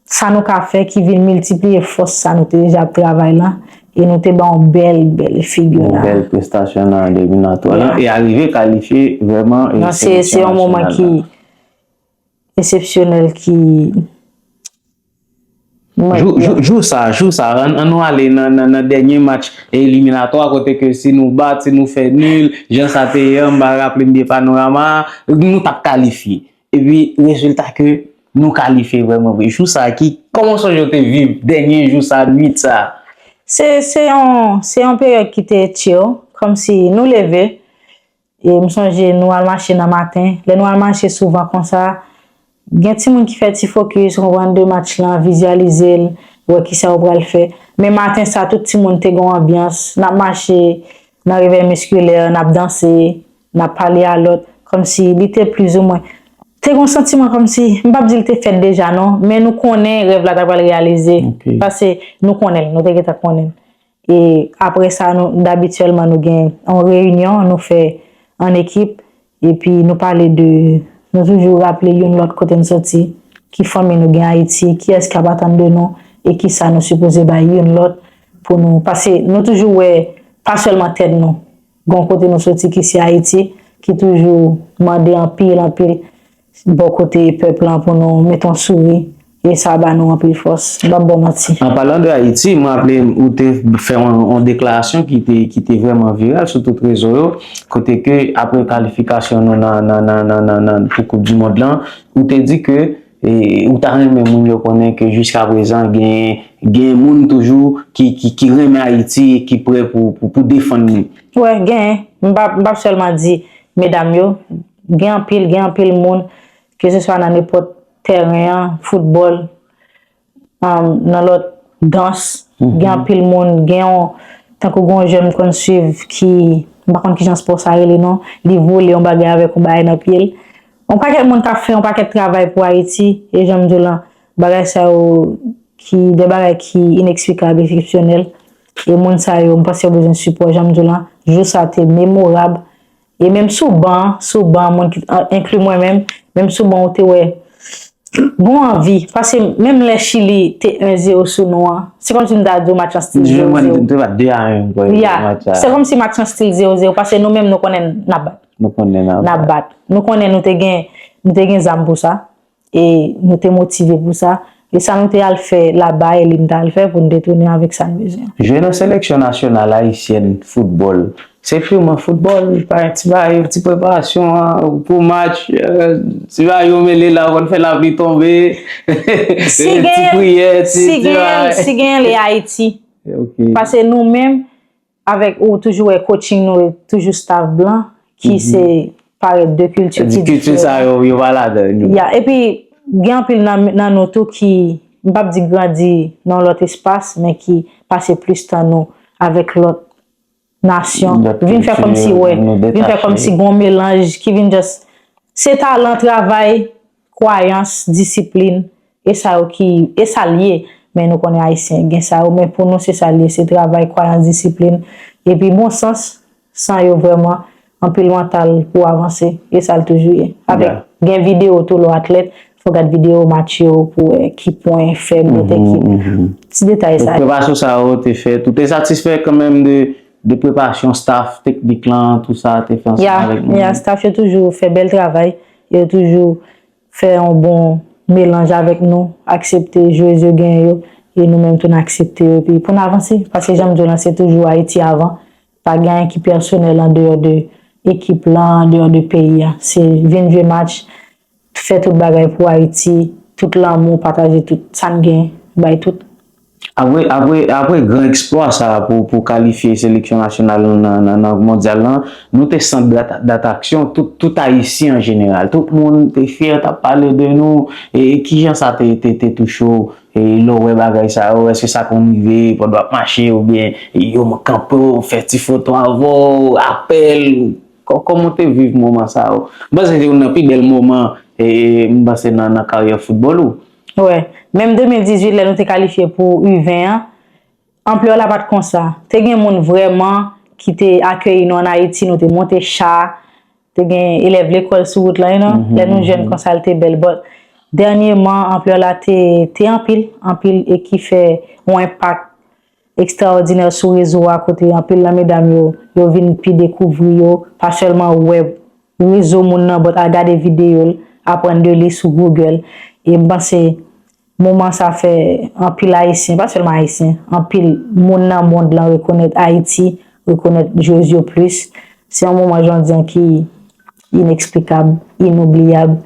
sa nou ka fè ki vin miltipliye fòs sa nou te deja ap travay lan e nou te ba yon bèl, bèl figi la. Yon bèl prestasyon nan eliminatwa lan e arive kalifye vrèman e seleksyon nasyonal la. Non, se, se yon moman ki eksepsyonèl ki Jou, jou, jou sa, jou sa, ann, ann nou ale nan, nan, nan dènye match eliminatwa kote ke si nou bat, si nou fè nil, jan sa te ye an, m pa raple m byen Panorama, nou t ap kalifye. Epi rezilta ke nou kalifye vrèman vre. Jou sa ki, kòman w sonje w te viv dènye jou sa, nwit sa? Se, se yon, se yon peryòd ki te chill, kòmsi nou leve, e m sonje nou al mache nan maten. Lè nou al mache souvan konsa, gen timoun ki fè ti fokis, konprann de match lan, vizyalize l, wè kisa yo pral fè. Men maten sa, tout timoun te gen yon anbyans, n ap mache nan revèy miskilè, n ap danse, n ap pale a lòt, kòmsi li te plizoumwen, te gen yon santiman kòmsi, m p ap di l te fèt deja non, men nou konnen rèv la ta pral reyalize, paske nou konnen l, nou te gentan konnen l. E apre sa, nou, dabityèlman, nou gen yon reyinyon, nou fè an ekip, epi nou pale de, nou toujou raple youn lòt kote n soti, ki fanmi nou gen Ayiti, kiyès k ap atann de nou, e kisa nou sipoze bay youn lòt pou nou, paske nou toujou wè pa sèlman tèt nou, gen yon kote nou soti ki se Ayiti, ki toujou mande anpil, anpil bò kote pèp lan pou nou mete yon souri, e sa ba nou anpil fòs. M p ap ba w manti. An palan de Ayiti, m raple m ou te fè yon, yon deklarasyon ki te, ki te vrèman viral sou tout rezo yo, kote ke apre kalifikasyon nou nan, nan, nan, nan, nan, nan pou Koup di Mond lan, ou te di ke, e, ou ta renmen moun yo konnen ke jiska prezan gen, gen moun toujou ki, ki, ki renmen Ayiti e ki prè pou, pou, pou defann li. Wè, gen. M p ap, m p ap sèlman di medam yo, gen anpil, gen anpil moun, keseswa nan nenpòt tèren an, foutbòl, um, nan lòt dans, gen anpil moun, gen yon, tankou gen yon jèn m konn swiv ki, m pa konn kijan spò sa rele non, li vole yon bagay avèk yon bagay nan pye l. Yon pakèt moun k ap fè yon pakèt travay pou Ayiti, e jan m di w lan, bagay sa yo ki de bagay ki ineksplikab, eksepsyonèl. E moun sa yo, m panse yo bezwen sipò, jan m di w lan, jou sa te memorab. E menm sou ban, sou ban, moun ki, an, enkli mwen menm, menm sou ban ou te wè, gon anvi, paske menm lè Chili te en zewo sou nou an, se kòmsi m ta di w match lan stil zewo zewo. Te bat de a en, m kwè, ya, match la. Se kòmsi match lan stil zewo zewo, paske nou menm nou konnen n ap bat. Nou konnen n ap bat. N ap bat. Nou konnen nou te gen, nou te gen zam pou sa. E nou te motive pou sa. E sa nou te al fè laba, e li n t al fè pou n te tounen avèk sa n bezwen. Jwe nan seleksyon nasyonal ayisyèn foutbòl, se piman foutbòl, pa ti bagay yo, ti preparasyon an, pou match, eh, ti bagay yo mele la, ou konn fè lapli tonbe, ti priyè, ti, si ti genyen, bagay. Si genyen, li Ayiti. Ok. Paske nou menm, avèk ou toujou wè coaching nou e toujou staff blan, ki se parèt de kilti ki diferan. Kilti sa yo, yo pa ladan yo. Ya, epi gen anpil nan, nan nou tou ki, m p ap di grandi nan lòt espas, men ki pase plis tan nou avèk lòt nasyon. Vin fè kòmsi, wè, vin fè kòmsi gon melanj ki vin just, se talan, travay, kwayans, disiplin, e sa yo ki, e sa l ye. Men nou konnen Ayisyen gen sa yo, men pou nou se sa l ye, se travay, kwayans, disiplin, epi bon sans, san yo vrèman, anpil mantal pou avanse, e sa l toujou ye. Avèk, gen videyo tou lè w atlèt, fò w gad videyo match yo pou wè ki pwen fèb lòt ekip. Ti detay sa yo. Preparasyon sa yo te fè, ou te satisfè kanmenm de, de preparasyon staff teknik lan, tou sa te fè ansanm avèk nou? Ya, staff yo toujou fè bèl travay, yo toujou fè yon bon melanj avèk nou, aksepte jwez yo genyen yo, e nou menm tou n aksepte yo, epi pou n avanse, paske jan m di w lan, se toujou Ayiti avan, pa gen anyen ki pèsonèl andeyò de ekip lan, andeyò de peyi a, se vin jwe match, fè tout bagay pou Ayiti, tout lanmou, pataje tout sa n gen, bay tout. Apre, apre, apre gran eksplwa sa a pou, pou kalifye seleksyon nasyonal nou nan, nan, nan mondyal lan, nou te sant data-, datraksyon tout, tout Ayisyen an jeneral. Tout moun te fyè, t ap pale de nou. E, e kijan sa te, te, te touche w? E lè w wè bagay sa yo, èske sa konn rive pandan w ap mache oubyen yo kanpe w, fè ti foto avè w, apèl? Kò-, kòman w te viv moman sa yo? M panse se youn nan pi bèl moman, e, m panse nan, nan karyè foutbòl ou. Wè. Menm de mil dizuit, lè nou te kalifye pou U ven an, anplè la pa t konsa. Te gen moun vrèman ki te akeyi nou ann Ayiti, nou te monte cha, te gen elèv lekòl sou wout lan, you know. Lè nou jèn konsa, l te bèl. But, dènyèman, anplè la te, te anpil, anpil, e ki fè yon enpak ekstraòdinè sou rezo a, kote anpil nan medam yo, yo vin pi dekouvri yo, pa sèlman wè rezo moun nan, but al gade videyo l, aprann de li sou Google. E m panse moman sa fè anpil Ayisyen, pa sèlman Ayisyen, anpil moun nan mond lan rekonèt Ayiti, rekonèt jwez yo plis. Se yon moman, jan w di an, ki ineksplikab, inoubliyab,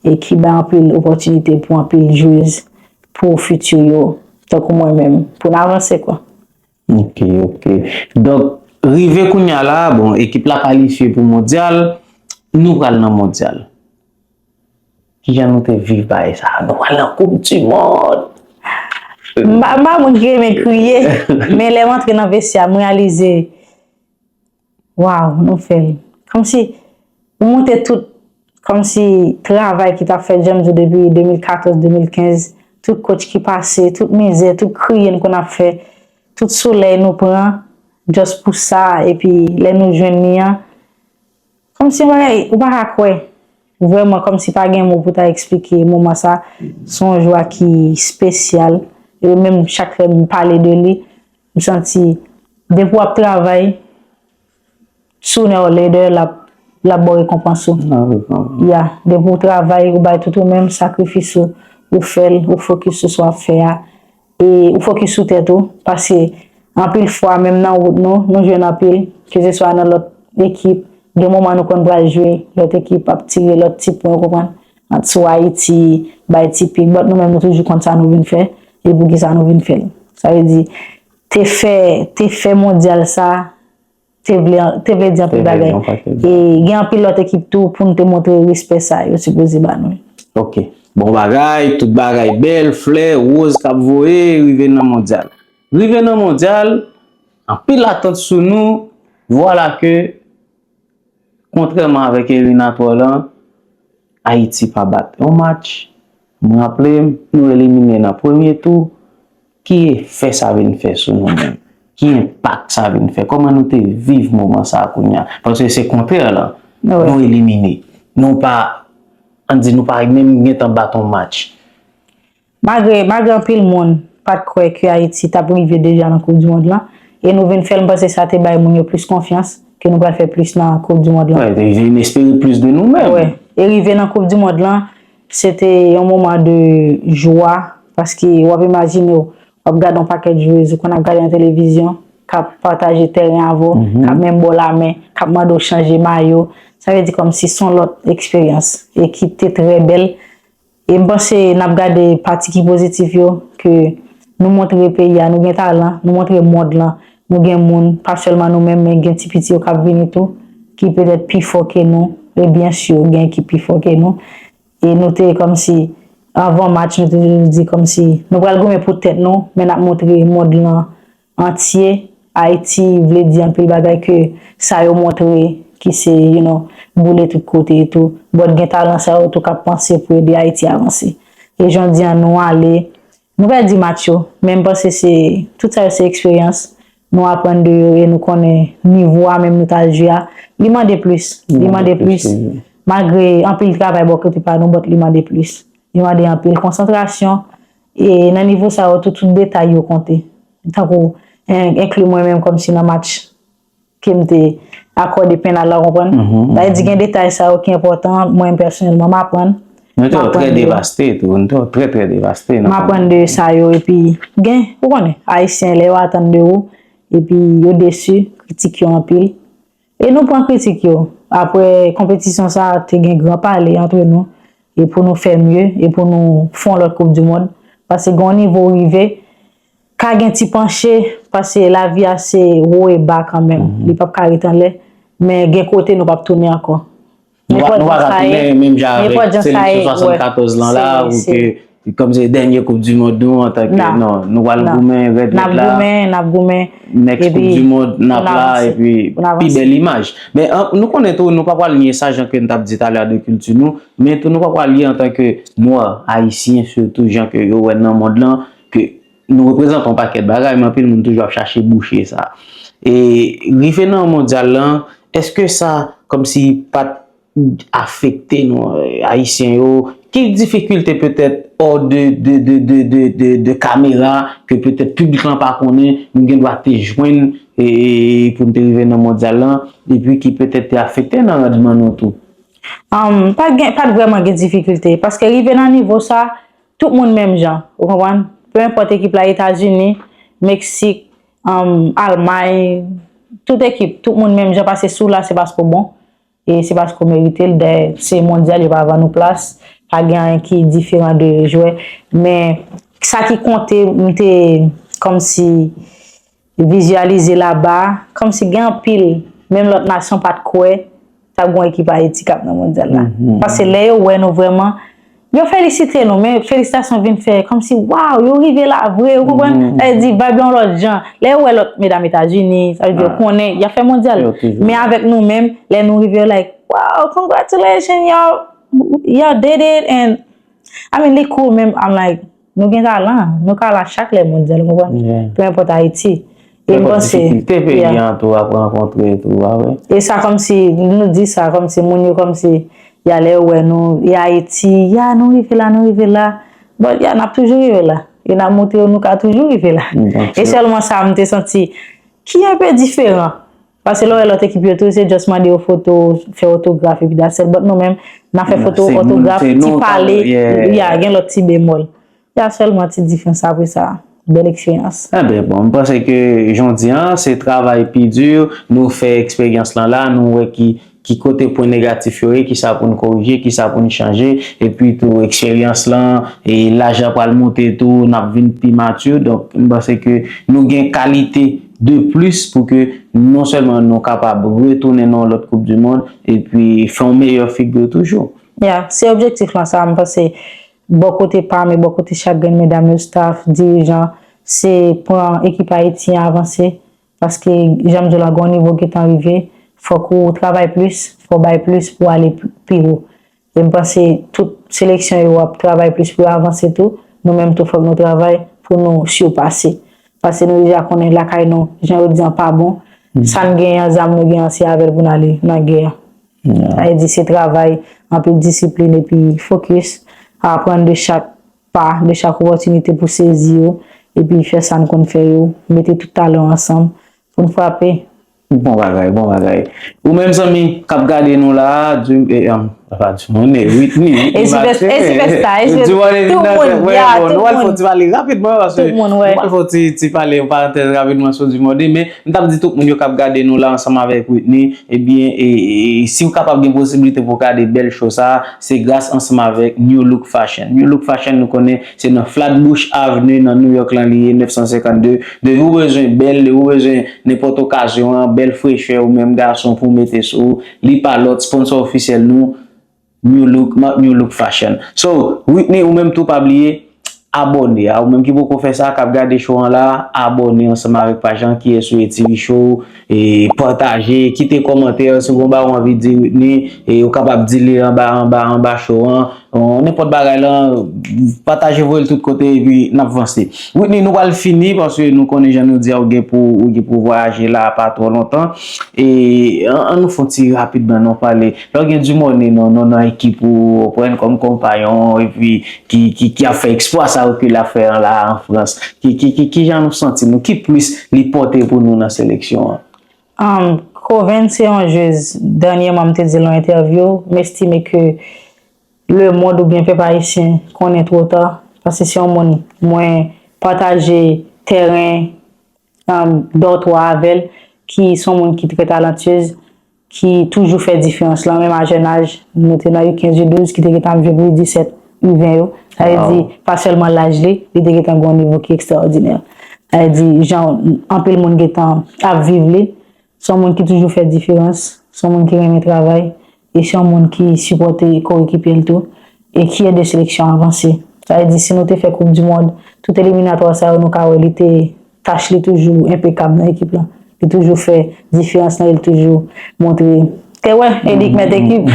e ki bay anpil opòtinite pou anpil jwez pou fiti yo, tankou mwen menm, pou n avanse, kwa. Ok, ok. Donk, rive kounye a la, bon, ekip la kalifye pou mondyal, nou pral nan mondyal. Kijan nou te viv bagay sa? Nou pral nan Koup di Mond. M pa, m pa moun ki renmen kriye, men lè m antre nan vestyè a, m reyalize, waw, nou fè l. Kòmsi, ou montre tout, kòmsi, travay ki t ap fèt, jan m di w, depi de mil katòz, de mil kenz, tout coach ki pase, tout mizè, tout kriye n konn ap fè, tout solèy nou pran, just pou sa, epi lè nou jwenn li an, kòmsi yon bagay, ou pa ka kwè. Vrèman, kòmsi pa gen mo pou ta eksplike moman sa. Se yon jwa ki espesyal. E menm chak lè m pale de li, m santi, depi w ap travay, sooner or later, l ap, l ap ba w rekonpans ou. Ya, depi w travay, ou bay tout ou menm, sakrifis ou, ou fè l, ou fokis sou sa w ap fè a. E ou fokis sou tèt ou, paske anpil fwa, menm nan wout nou, nou jwenn anpil, keseswa nan lòt ekip, gen moman nou konn pral jwe, lòt ekip ap tire lòt ti pwen, ou konprann? Ant sou Ayiti, bay ti pik, but nou menm nou toujou konn sa nou vin fè, e poukisa nou vin fè l. Sa vle di, te fè, te fè mondyal sa, te vle, te vle di anpil bagay. E gen anpil lòt ekip tou pou nou te montre respè sa yo sipoze ba nou. Ok. Bon bagay, tout bagay bèl, flè, woz k ap voye, rive nan mondyal. Rive nan mondyal, anpil atant sou nou, vwala ke, kontrèman avèk eliminatwa lan, Ayiti pa bat yon match. M raple m, nou elimine nan premye tou. Ki efè sa vin fè sou nou menm? Ki enpak sa vin fè? Kòman nou te viv moman sa a kounye a? Paske se kontrè lan, nou elimine. Nou pa, ann di, nou pa menm gentan bat yon match. Malgre, malgre anpil moun pa t kwè ke Ayiti t ap rive deja nan Koup di Mond lan, e nou vin fè l, m panse sa te bay moun yo plis konfyans ke nou pral fè plis nan Koup di Mond lan. Wi, te vin espere plis de nou menm. Wi, e rive nan Koup di Mond lan, se te yon moman de jwa, paske w ap imajine w, w ap gade yon pakèt jwez ou konn ap gade nan televizyon, k ap pataje tèren avè w, k ap menm ba w lamen, k ap mande w chanje mayo. Sa vle di kòmsi se yon lòt eksperyans, e ki te trè bèl. E m panse n ap gade pati ki pozitif yo, ke nou montre peyi a, nou gen talan, nou montre mond lan, nou gen moun, pa sèlman nou menm, men gen ti piti yo k ap vini tou, ki petèt pi fò ke nou, e byen si, gen ki pi fò ke nou. E nou te kòmsi, anvan match, nou te toujou di kòmsi, nou pral goumen pou tèt nou, men n ap montre mond lan antye, Ayiti vle di anpil bagay ke sa yo montre ki se, you know, boule tout kote e tou. But gen talan sa yo tou k ap panse pou ede Ayiti avanse. E jan w di an, nou ale, nou pèdi match yo, men m panse se, tout sa yo se eksperyans, nou aprann de yo e nou konnen nivo a menm nou t al jwe a, li mande plis, li mande plis. Malgre anpil travay bò kote pa nou, but li mande plis. Li mande anpil konsantrasyon, e nan nivo sa yo tou, tout detay yo konte. Tankou, en-, enkli mwen menm kòmsi nan match ke m te akòde pennal la, w konprann? Sa vle di gen detay sa yo ki enpòtan, mwen pèsonèlman, m aprann. Nou te trè devaste tou, nou te trè, trè devaste. M aprann de sa yo, epi gen, ou konnen, Ayisyen, lè yo atann de ou, epi yo desi, kritik yo anpil. E nou pran kritik yo. Apre konpetisyon sa a, te gen gran pale antre nou, e pou nou fè mye, e pou nou fè yon lòt Koup di Mond. Paske gen yon nivo w rive, ka gen ti panche, paske lavi a se wo e ba kanmenm. Li p ap ka ret anlè, men gen kote nou p ap tounen ankò. Nou pa, nou pa ka tounen menm jan avèk seleksyon swasannkatòz lan la, ou ke kòm se dènye Koup di Mond nou antanke, non, nou pral goumen rèd rèd la. N ap goumen, n ap goumen. Next Koup di Mond, n ap la, epi pi bèl imaj. Men an, nou konnen tou, nou pa pral nye sa, jan ke n t ap di talè a de kilti nou, men tou nou pa pral nye antanke nwa, ayisyen sitou, jan ke yo wè n nan mond lan, ke nou reprezante yon pakèt bagay, men anpil moun toujou ap chache bouche sa. E rive nan mondyal lan, èske sa kòmsi pa t afekte nou, Ayisyen yo? Ki difikilte petèt hors de, de, de kamera ke petèt piblik lan pa konnen, nou gen dwa te jwenn e, e pou n te rive nan mondyal lan, epi ki petèt te afekte nan randman nou tou? Um, pa t gen, pa t vrèman gen difikilte, paske rive nan nivo sa, tout moun menm jan, ou konprann? Pe enpòt ekip la, Etazini, Meksik, um, Almay, tout ekip, tout moun menm jan, paske si w la, se paske w bon. E se paske w merite l. Dayè, se mondyal, yo pa vann ou plas. pa gen anyen ki diferan de jwè. Men sa ki konte, m te kòmsi vizyalize laba, kòmsi gen anpil, menm lòt nasyon pa t kwè t ap gen yon ekip Ayiti k ap nan mondyal la. Paske lè yo wè nou vrèman, yo felisite nou, men felisitasyon vin fè kòmsi, waw, yo rive la vre, ou konprann? Sa vle di, vibe la yon lòt jan. Lè yo wè lòt medam Etazini, sa vle di, yo konnen, y ap fè mondyal. Men avèk nou menm, lè nou rive, yo like, wow, congratulations, y'all, y'all did it, and I mean, li cool, men I'm like, nou gen talan, nou ka la chak lè mondyal, ou konprann? Peu importe Ayiti. E m panse, difikilte peyi an tou ap rankontre tou, pa vre? E sa kòmsi, nou di sa kòmsi, moun yo kòmsi, ya lè yo wè nou, e Ayiti, ya nou rive la, nou rive la. But ya, n ap toujou rive la. E n ap montre yo nou ka toujou rive la. E sèlman sa, m te santi, ki enpe diferan. Paske lè w wè lòt ekip yo tou, se just mande yo foto, fè otograf, epi that's it. But nou menm, n ap fè foto, otograf, ti pale, ya, gen lòt ti bemòl. Ya sèlman ti diferans apre sa. Bèl eksperyans. Enben, bon, m panse ke jan w di an, se travay pi di, nou fè eksperyans lan la, nou wè ki, ki kote pwen negatif yo ye, ki sa pou n korije, ki sa pou n chanje, epi tou eksperyans lan, e laj la pral monte tou, n ap vin pi mature, donk m panse ke nou gen kalite de plis pou ke non sèlman nou kapab retounen nan yon lòt Koup di Mond, epi fè yon meyè figi toujou. Ya, se objektif lan sa, m panse, bò kote pa m e bò kote chak grenn medam yo, staff, dirijan, se pran ekip Ayiti an avanse, paske, jan m di w la, gen yon nivo gentan rive, fòk ou travay plis, fò w bay plis pou w ale pi, pi wo. E m panse tout seleksyon yo ap travay plis pou yo avanse tou, nou menm tou fòk nou travay pou nou sipase. Paske nou deja konnen lakay nou, jan yo di an pa bon, sa n genyen an, zam nou genyen an, se avè l pou n ale nan gè a. Sa vle di se travay, anpil disiplin epi fokis, aprann de chak pa, de chak opòtinite pou sezi yo, epi fè sa n konn fè yo, mete tout talan ansanm pou n frape. Bon bagay, bon bagay. Ou menm zanmi k ap gade nou la, di, e, um, pa di moun, e, Whitney, Whitney Max, Sylvester, Sylvester, Dumondé vin nan tèt, tout moun, nou pral fè yon ti pale rapidman, paske nou pral fè yon ti, ti pale, yon parantèz rapidman sou Dumondé, men m t ap di tout moun yo k ap gade nou la ansanm avèk Whitney, ebyen, e, e, si w kapab gen posiblite pou w gade bèl show sa, se gras ansanm avèk New Look Fashion. New Look Fashion, nou konnen, se nan Flatbush Avenue, nan New York lan li ye, nèf san senkannde. Depi w bezwen bèl, depi w bezwen nenpòt okazyon an, bèl frechè, ou menm gason pou w mete sou ou, li pa lòt, sponsor ofisyèl nou, New Look, New Look Fashion. So, Whitney, ou menm tou pa bliye, abòne a. Ou menm ki poko fè sa, k ap gade show an la, abòne ansanm avèk paj lan, Kiyès Ou Ye TV Show, e pataje, kite kòmantè, si w gen yon bagay w anvi di Whitney, e ou kapab di li anba, anba, anba show an. Bon, nenpòt bagay lan, pataje, voye l tout kote, epi n ap vanse. Whitney, nou pral fini, paske nou konnen jan nou di a, ou gen pou, ou gen pou vwayaje la pa twò lontan. E an, an nou fè yon ti rapidman, non, pale. Lè w gen Dumondé nan, nan, nan ekip ou, ou pran l kòm konpayon, epi ki, ki, ki ap fè eksplwa sa yo ke l ap fè an la an Frans. Ki, ki, ki, ki jan nou santi nou? Ki plis li pòte pou nou nan seleksyon an? Um, Coven se yon jez, dènyèman m te di l nan entèvyou, m estime ke lemonn oubyen pèp ayisyen konnen twò ta, paske se yon moun mwen pataje tèren, um, dòtwa avè l, ki se yon moun ki trè talantyez, ki toujou fè diferans lan, menm a jèn aj, nou te nan U kenz, U douz, ki te gentan ap jwe pou U disèt, U ven yo. Sa vle di, pa sèlman laj li, li te gentan gen yon nivo ki ekstraòdinè. Sa vle di, jan anpil moun gentan ap viv li, se yon moun ki toujou fè diferans, se yon moun ki renmen travay, e se yon moun ki sipòte korekipye l tou, e ki ede seleksyon an avanse. Sa vle di, si nou te fè Koup di Mond, tout eliminatwa sa yo, nou ka wè li te, tach li toujou enpekab nan ekip lan. Li toujou fè diferans lan, li toujou montre, te wè, e li k mèt ekip.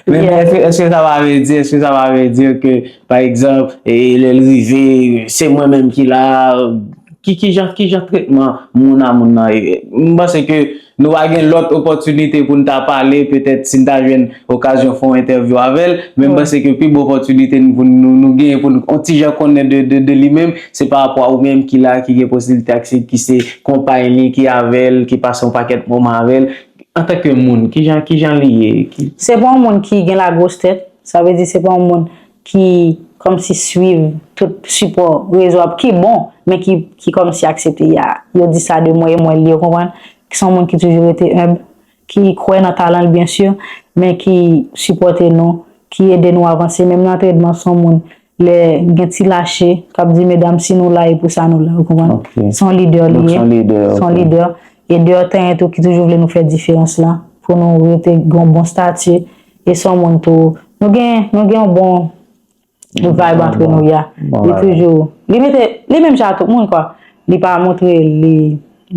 Men, men èske, èske sa pa vle di, èske sa pa vle di ke, pa egzanp, e lè l rive, se mwen menm ki la, ki, ki jan, ki jan tretman moun a moun nan ye? M panse ke nou pa gen lòt opòtinite pou n ta pale, petèt si n ta jwenn okazyon fè yon entèvyou avè l, men m panse ke pi bon opòtinite n, pou nou, nou genyen pou n yon ti jan konnen de, de, de li menm, se pa rapò a ou menm ki la, ki gen posiblite aksè, ki se konpay li, ki avè l, ki pase yon pakèt moman avè l. Antanke moun, ki jan, ki jan li ye? Ki... Se pa yon moun ki gen lagwos tèt, sa vle di se pa yon moun ki kòmsi swiv tout sipò rezo a, ki bon, men ki, ki kòmsi aksepte, ya, yo di sa de mwen e mwen li, ou konprann? Ki se yon moun ki toujou rete enb, ki kwè nan talan l, byen si, men ki sipòte nou, ki ede nou avanse, menm nan antrenman, se yon moun, lè gen ti lache, k ap di medam, si nou la, e pou sa nou la, ou konprann? Se yon lidè li ye. Se yon lidè. E deyò teren tou ki toujou vle nou fè diferans la, pou nou rete gen yon bon stati. E se yon moun tou, nou gen, nou gen yon bon vibe antre nou, ya. Li toujou, li mete, li menm jan ak tout moun, kwa. Li pa montre li,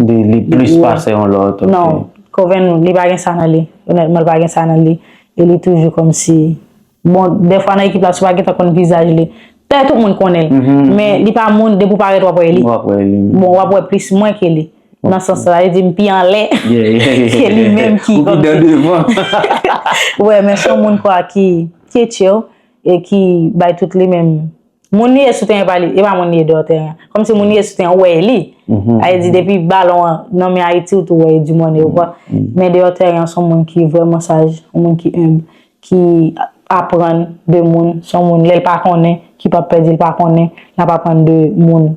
li, li plis pase yon lòt. Non, Koven, li pa gen sa nan li. Onètman, li pa gen sa nan li. E li toujou kòmsi, bon, dèfwa nan ekip la, si w pa gentan konn vizaj li, dayè tout moun konnen l. Men li pa moun, depi w parèt, w ap wè li. Bon, w ap wè plis mwen ke li. Nan sans sa, li di m pi anlè ke li menm ki kòmsi. Wè, men se yon moun, kwa, ki, ki chill e ki bay tout li menm. Moun li ye sou teren pa li, e pa moun li ye deyò teren. Kòmsi moun li ye sou teren, ou wè e li. Sa vle di, depi balon an nan men Ayiti, ou tou wè e di mòn e ou wè. Men deyò teren an, se yon moun ki vrèman saj, yon moun ki enb, ki aprann de moun, se yon moun, lè l pa konnen, ki p ap pè di l pa konnen, l ap aprann de moun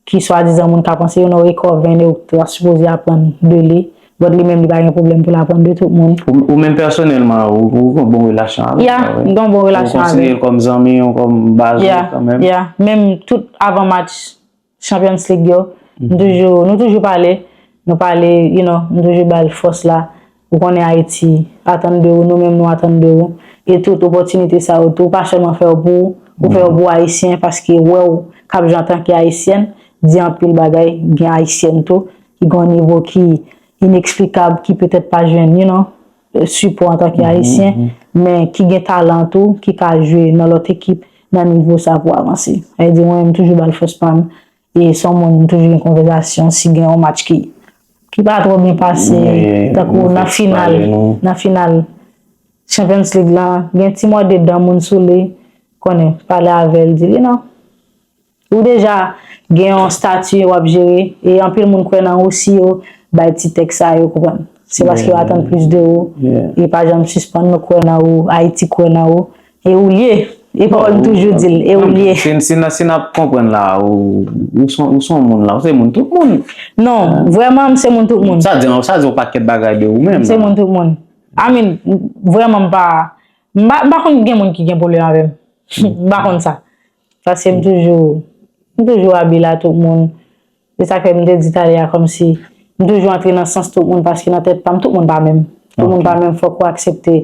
ki swadizan moun ka panse yo nan rekò ven yo ta sipoze aprann de li, but li menm li pa gen pwoblèm pou l aprann de tout moun. Ou, ou menm pèsonèlman, ou, ou gen yon bon relasyon avè l? Ya, m gen yon bon relasyon avè l. Ou konsidere l kòm zanmi w, kòm baz ou kanmenm? Ya, menm tout avan match Champions League yo, m toujou, nou toujou pale, nou pale, you know, m toujou ba l fòs la. Ou konnen Ayiti atann de ou, nou menm nou atann de ou. E tout opòtinite sa yo tou, pa sèlman fè yo pou ou, ou fè yo pou Ayisyen, paske wè w k ap jwe antanke Ayisyèn, di anpil bagay, gen Ayisyèn tou, ki gen yon nivo ki ineksplikab, ki petèt pa jwenn, you know, sipò antanke Ayisyen, men ki gen talan tou, ki ka jwe nan lòt ekip, nan nivo sa pou avanse. Sa vle di, mwen menm, m toujou ba l fòs pa m. E se yon moun m toujou gen konvèsasyon, si gen yon match ki, ki pa twò byen pase, tankou nan final, nan final Champions League la, gen ti mòde dan moun sou li, konnen, pale avè l, di li non. Ou deja gen yon stati w ap jere, e anpil moun kwè nan ou si yo bay ti tèks sa yo, konprann. Se paske yo atann plis de ou, e pa janm sispann nou kwè nan ou, Ayiti kwè nan ou, e ou l ye. E pawòl m toujou di l, e ou l ye. Si, si, si n ap konprann la, ou, ou se yon, ou se yon moun la, ou se moun tout moun. Non, vrèman, m se moun tout moun. Sa di, sa di yon pakèt bagay de ou menm. M se moun tout moun. I mean, vrèman, m pa, m pa, m pa konn gen moun ki gen pwoblèm avè m. M pa konn sa. Paske m toujou, m toujou abil a tout moun. Se sa k fè m te di talè a, kòmsi m toujou antre nan sans tout moun, paske nan tèt pa m, tout moun pa menm. Tout moun pa menm, fòk ou aksepte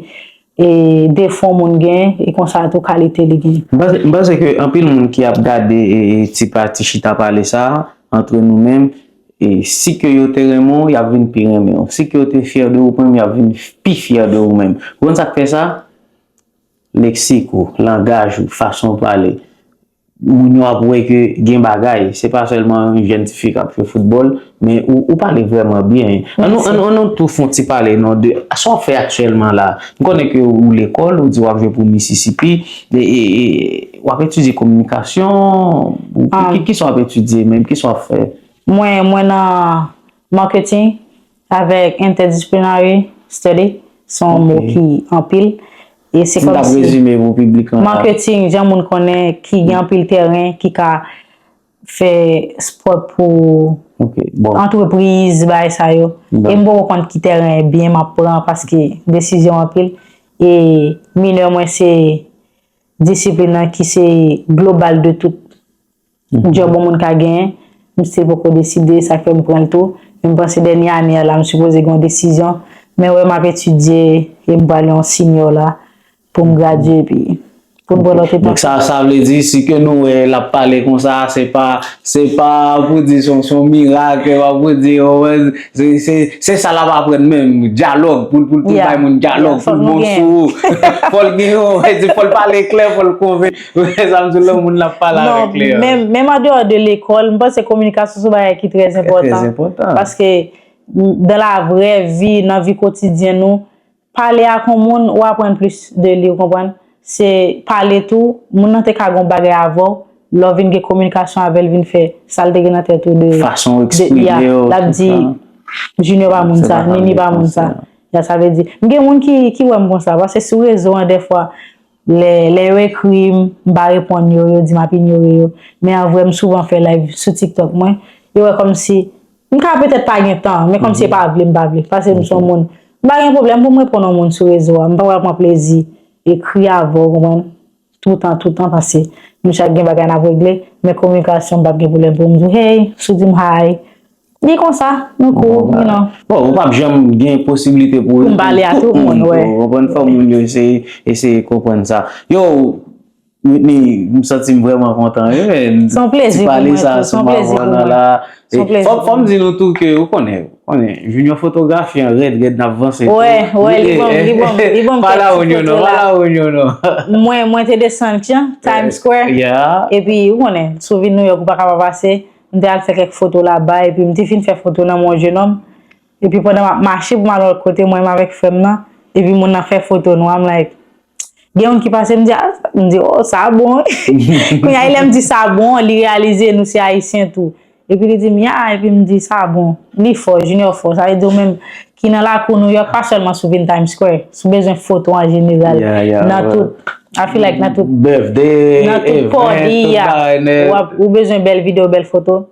e defo moun gen, e konsa tou kalite li gen. M panse, m panse ke anpil moun ki ap gade e, e ti pati chita pale sa a, antre nou menm, e si ke yo te renmen w, y ap vin pi renmen w. Si ke yo te fyè de ou menm, y ap vin pi fyè de ou menm. Ou konn sa k fè sa? Leksik ou, langaj ou, fason w pale. Moun yo ap wè ke gen bagay. Se pa sèlman yon jèn tifi k ap jwe foutbòl, men ou, ou pale vrèman byen. Ann nou, ann nou, ann nou tou fè yon ti pale non de sa w ap fè aktyèlman la. M konnen ke ou lekòl, ou di w ap jwe pou Mississippi, e, e, e, w ap etidye kominikasyon, ou, ki, ki sa w ap etidye menm, ki sa w ap fè? Mwen, mwen nan marketing avèk interdisciplinary study, se yon mo ki anpil. E se kòmsi. Si n t ap rezime pou piblik lan la. Marketing, jan moun konnen, ki gen anpil tèren, ki ka fè spòt pou antrepriz, bagay sa yo. E m poko konn ki tèren byen m ap pran paske desizyon anpil. E minè mwen se disiplin nan ki se global de tout djòb yon moun ka genyen. M still poko deside, sa k fè m pran l tou. Men m panse dènye ane a la, m sipoze gen yon desizyon. Men wè m ap etidye e m pral yon senior la pou m gradye epi pou m pran lòt etap. Donk sa, sa vle di, si ke nou wè l ap pale konsa, se pa, se pa pou di se yon, se yon mirak, se pa pou di, oh, wè, se, se, se sa l ap aprann menm, dyalòg, pou l, pou l, pou l bay moun dyalòg, pou l bon sou ou. Fò l gen yon, fò l pale klè, fò l konvenk. Sa m di w, lè moun l ap pale avèk klè. Non, menm, menm andeyò de lekòl, m panse kominikasyon se yon bagay ki trè enpòtan. Trè enpòtan. Paske, m, dans la vraie vie, nan vi kotidyen nou, pale ak yon moun, ou aprann plis de li, ou konprann? Se pale tou, moun nan te ka gen yon bagay avè w, lè w vin gen kominikasyon avè l, vin fè sa l te gen nan tèt ou de, fason w eksprime w, l ap di, Junior pa moun sa, Nini pa moun sa. Ya, sa vle di, m gen moun ki, ki wè m konsa, paske sou rezo an, dèfwa, lè, lè yo ekri m, m pa reponn yo, yo di m ap inyore yo. Men an vrè, m souvan fè live sou TikTok mwen. Yo wè kòmsi, m ka petèt pa gen tan, men kòmsi e pa vle, m pa vle. Paske m se yon moun, m pa gen pwoblèm pou m reponn yon moun sou rezo a. M pa pral pran plezi ekri avè w, konprann? Toutan, toutan, paske nou chak gen bagay n ap regle, men kominikasyon m p ap gen pwoblèm pou m di w, hey, si w di m hi, li konsa, nou cool, you know. Bon, ou p ap janm gen posiblite pou Pou m pale a tout moun, wè. Konprann, fò moun yo eseye, eseye konprann sa. Yo, Whitney, m santi m vrèman kontan wi, men. Se yon plezi pou mwen tou, se yon plezi pou mwen. Fò m di nou tou ke, ou konnen, konnen, Junior fotografi an rèd, rèd, n ap vanse tou. Wè, wè, li ban m, li ban m, li ban m kèk ti foto la. Mwen, mwen te desann Times Square. Epi, ou konnen, sou vil New York, ou pa ka pa pase. M te al fè kèk foto laba, epi m te fin fè foto nan men yon jenòm. Epi pandan m ap mache pou m al lòt kote, mwen menm avèk frè m nan, epi moun nan fè foto nou, I'm like, gen youn ki pase, m di, ah, m di, oh, sa bon wi. Kounye a, lè m di sa bon, li reyalize nou se Ayisyen tou. Epi li di m, ya, epi m di, sa bon, li fò, Junior fò. Sa vle di ou menm ki nan lakou New York, pa sèlman si w vin Times Square, si w bezwen foto an jeneral, nan tout, I feel like nan tout, nan tout party, yeah, w ap, ou bezwen bèl videyo, bèl foto.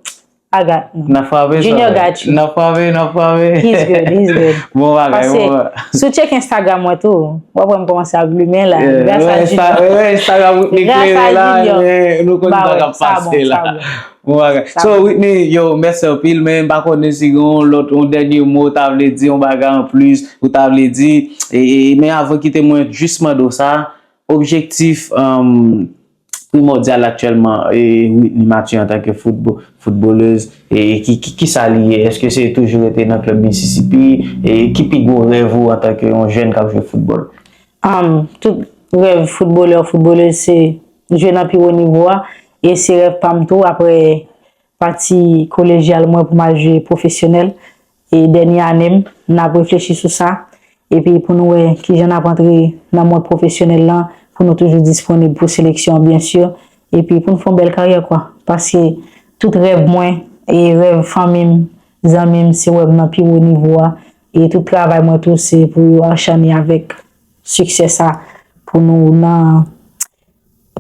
I got you. N ap frape sa. Junior got you. N ap frape, n ap frape. He's good, he's good. Bon bagay, bon bagay. Pase, si w tcheke Instagram mwen tou, w ap wè m kòmanse ap limen la. Gras a Junior. Instagram ou klere la, men nou konn sa k ap pase la. Bon bagay. So, Whitney, yo, mèsi anpil, men m pa konnen si gen yon lòt, yon dènye mo ou ta vle di, yon bagay anplis ou ta vle di. E, e, men avan kite mwen jis mande w sa, objektif, um, primòdyal aktyèlman, e, Whitney Mathurin antanke foutbo-, foutbolèz, e, ki, ki, kisa li ye? Èske se toujou rete nan klèb Mississippi? E, ki pi gwo rèv ou antanke yon jèn k ap jwe foutbòl? Um, tout rèv foutbolè, foutbolèz, se jwe nan pi wo nivo a, e se rèv pa m tou, apre pati kolejyal mwen pou m al jwe pwofesyonèl. E dènye ane m, n ap reflechi sou sa. Epi pou nou wè kijan n ap antre nan mond pwofesyonèl lan, pou nou toujou disponib pou seleksyon an, byen si. Epi pou n fè yon bèl karyè, kwa. Paske tout rèv mwen, e rèv fanmi m, zanmi m, se wè m nan pi wo nivo a. E tout travay mwen tou, se pou yo anchane avèk siksè sa, pou nou nan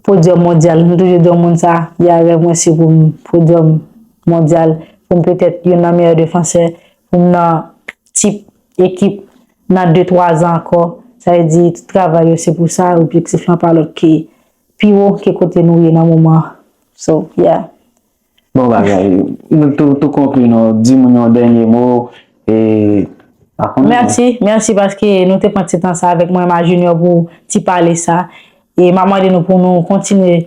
podyòm mondyal. M toujou di yon moun sa, ya, rèv mwen se pou m podyòm mondyal, pou m petèt youn nan meyè defansè, pou m nan tip ekip nan de, twa zan ankò. Sa vle di, tout travay yo se pou sa, objektif lan pa lòt ke pi wo ke kote nou ye nan moman an. So, yeah. Bon bagay. Nou tou, tou konkli, non. Di moun yon dènye mo, e, pa konnen. Mèsi, mèsi paske nou te pran ti tan sa avèk mwen, ma Junior, pou ti pale sa. E m ap mande nou pou nou kontinye,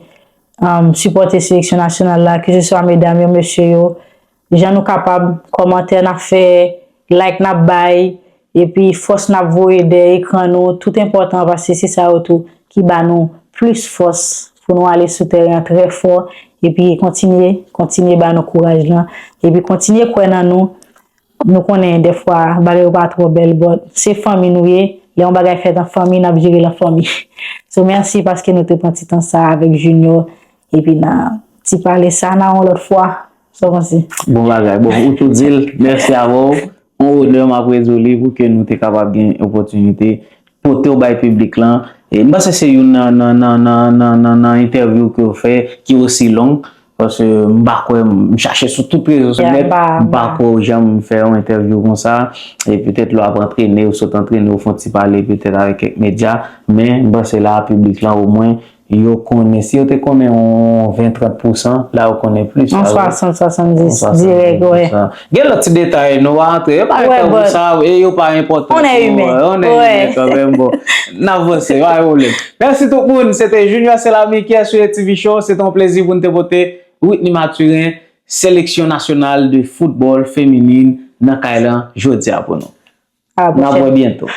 um, sipòte seleksyon nasyonal la, keseswa medam yo, mesye yo. Jan nou kapab, kòmantè n ap fè, like n ap bay, epi fòs n ap voye dèyè ekran nou, tout enpòtan paske se sa yo tou ki ba nou plis fòs pou nou ale sou tèren an trè fò, epi kontinye, kontinye ba nou kouraj lan, epi kontinye kwè nan nou. Nou konnen dèfwa bagay yo pa twò bèl, but se fanmi nou ye, lè yon bagay fèt an fanmi, n ap jere l an fanmi. So, mèsi paske nou te pran ti tan sa avèk Junior, epi n a ti pale sa, n a yon lòt fwa. Sa w panse? Bon bagay. Bon, ou tou di l, mèsi avè w. Yon onè m ap redi w li pou ke nou te kapab gen opòtinite pote w bay piblik lan. E m panse se youn nan, nan, nan entèvyou ke w fè ki osi long, paske m pa kwè, m chache sou tout rezo sou nèt, m pa kwè w janm fè yon entèvyou konsa. E petèt lè w ap antrene, ou sot antrene, ou fè yon ti pale petèt avèk kèk medya, men m panse la, piblik lan omwen, yo konnen, si yo te konnen yon ven, trant pousan, la yo konnen plis. Yon swasant, swasanndis, dirèk, wè. Gen lòt ti detay, nou pa antre, yo pa enpòtan pou sa, e yo pa enpòtan. On est humain. On est humain kanmenm, bon. N ap vanse, pa gen pwoblèm. Mèsi tout moun, se te Junior Selami ki sou T V Show, se te yon plezi pou n te pote Whitney Mathurin, seleksyon nasyonal de foutbòl feminin nan kay lan jodi a pou nou. N ap wè byento.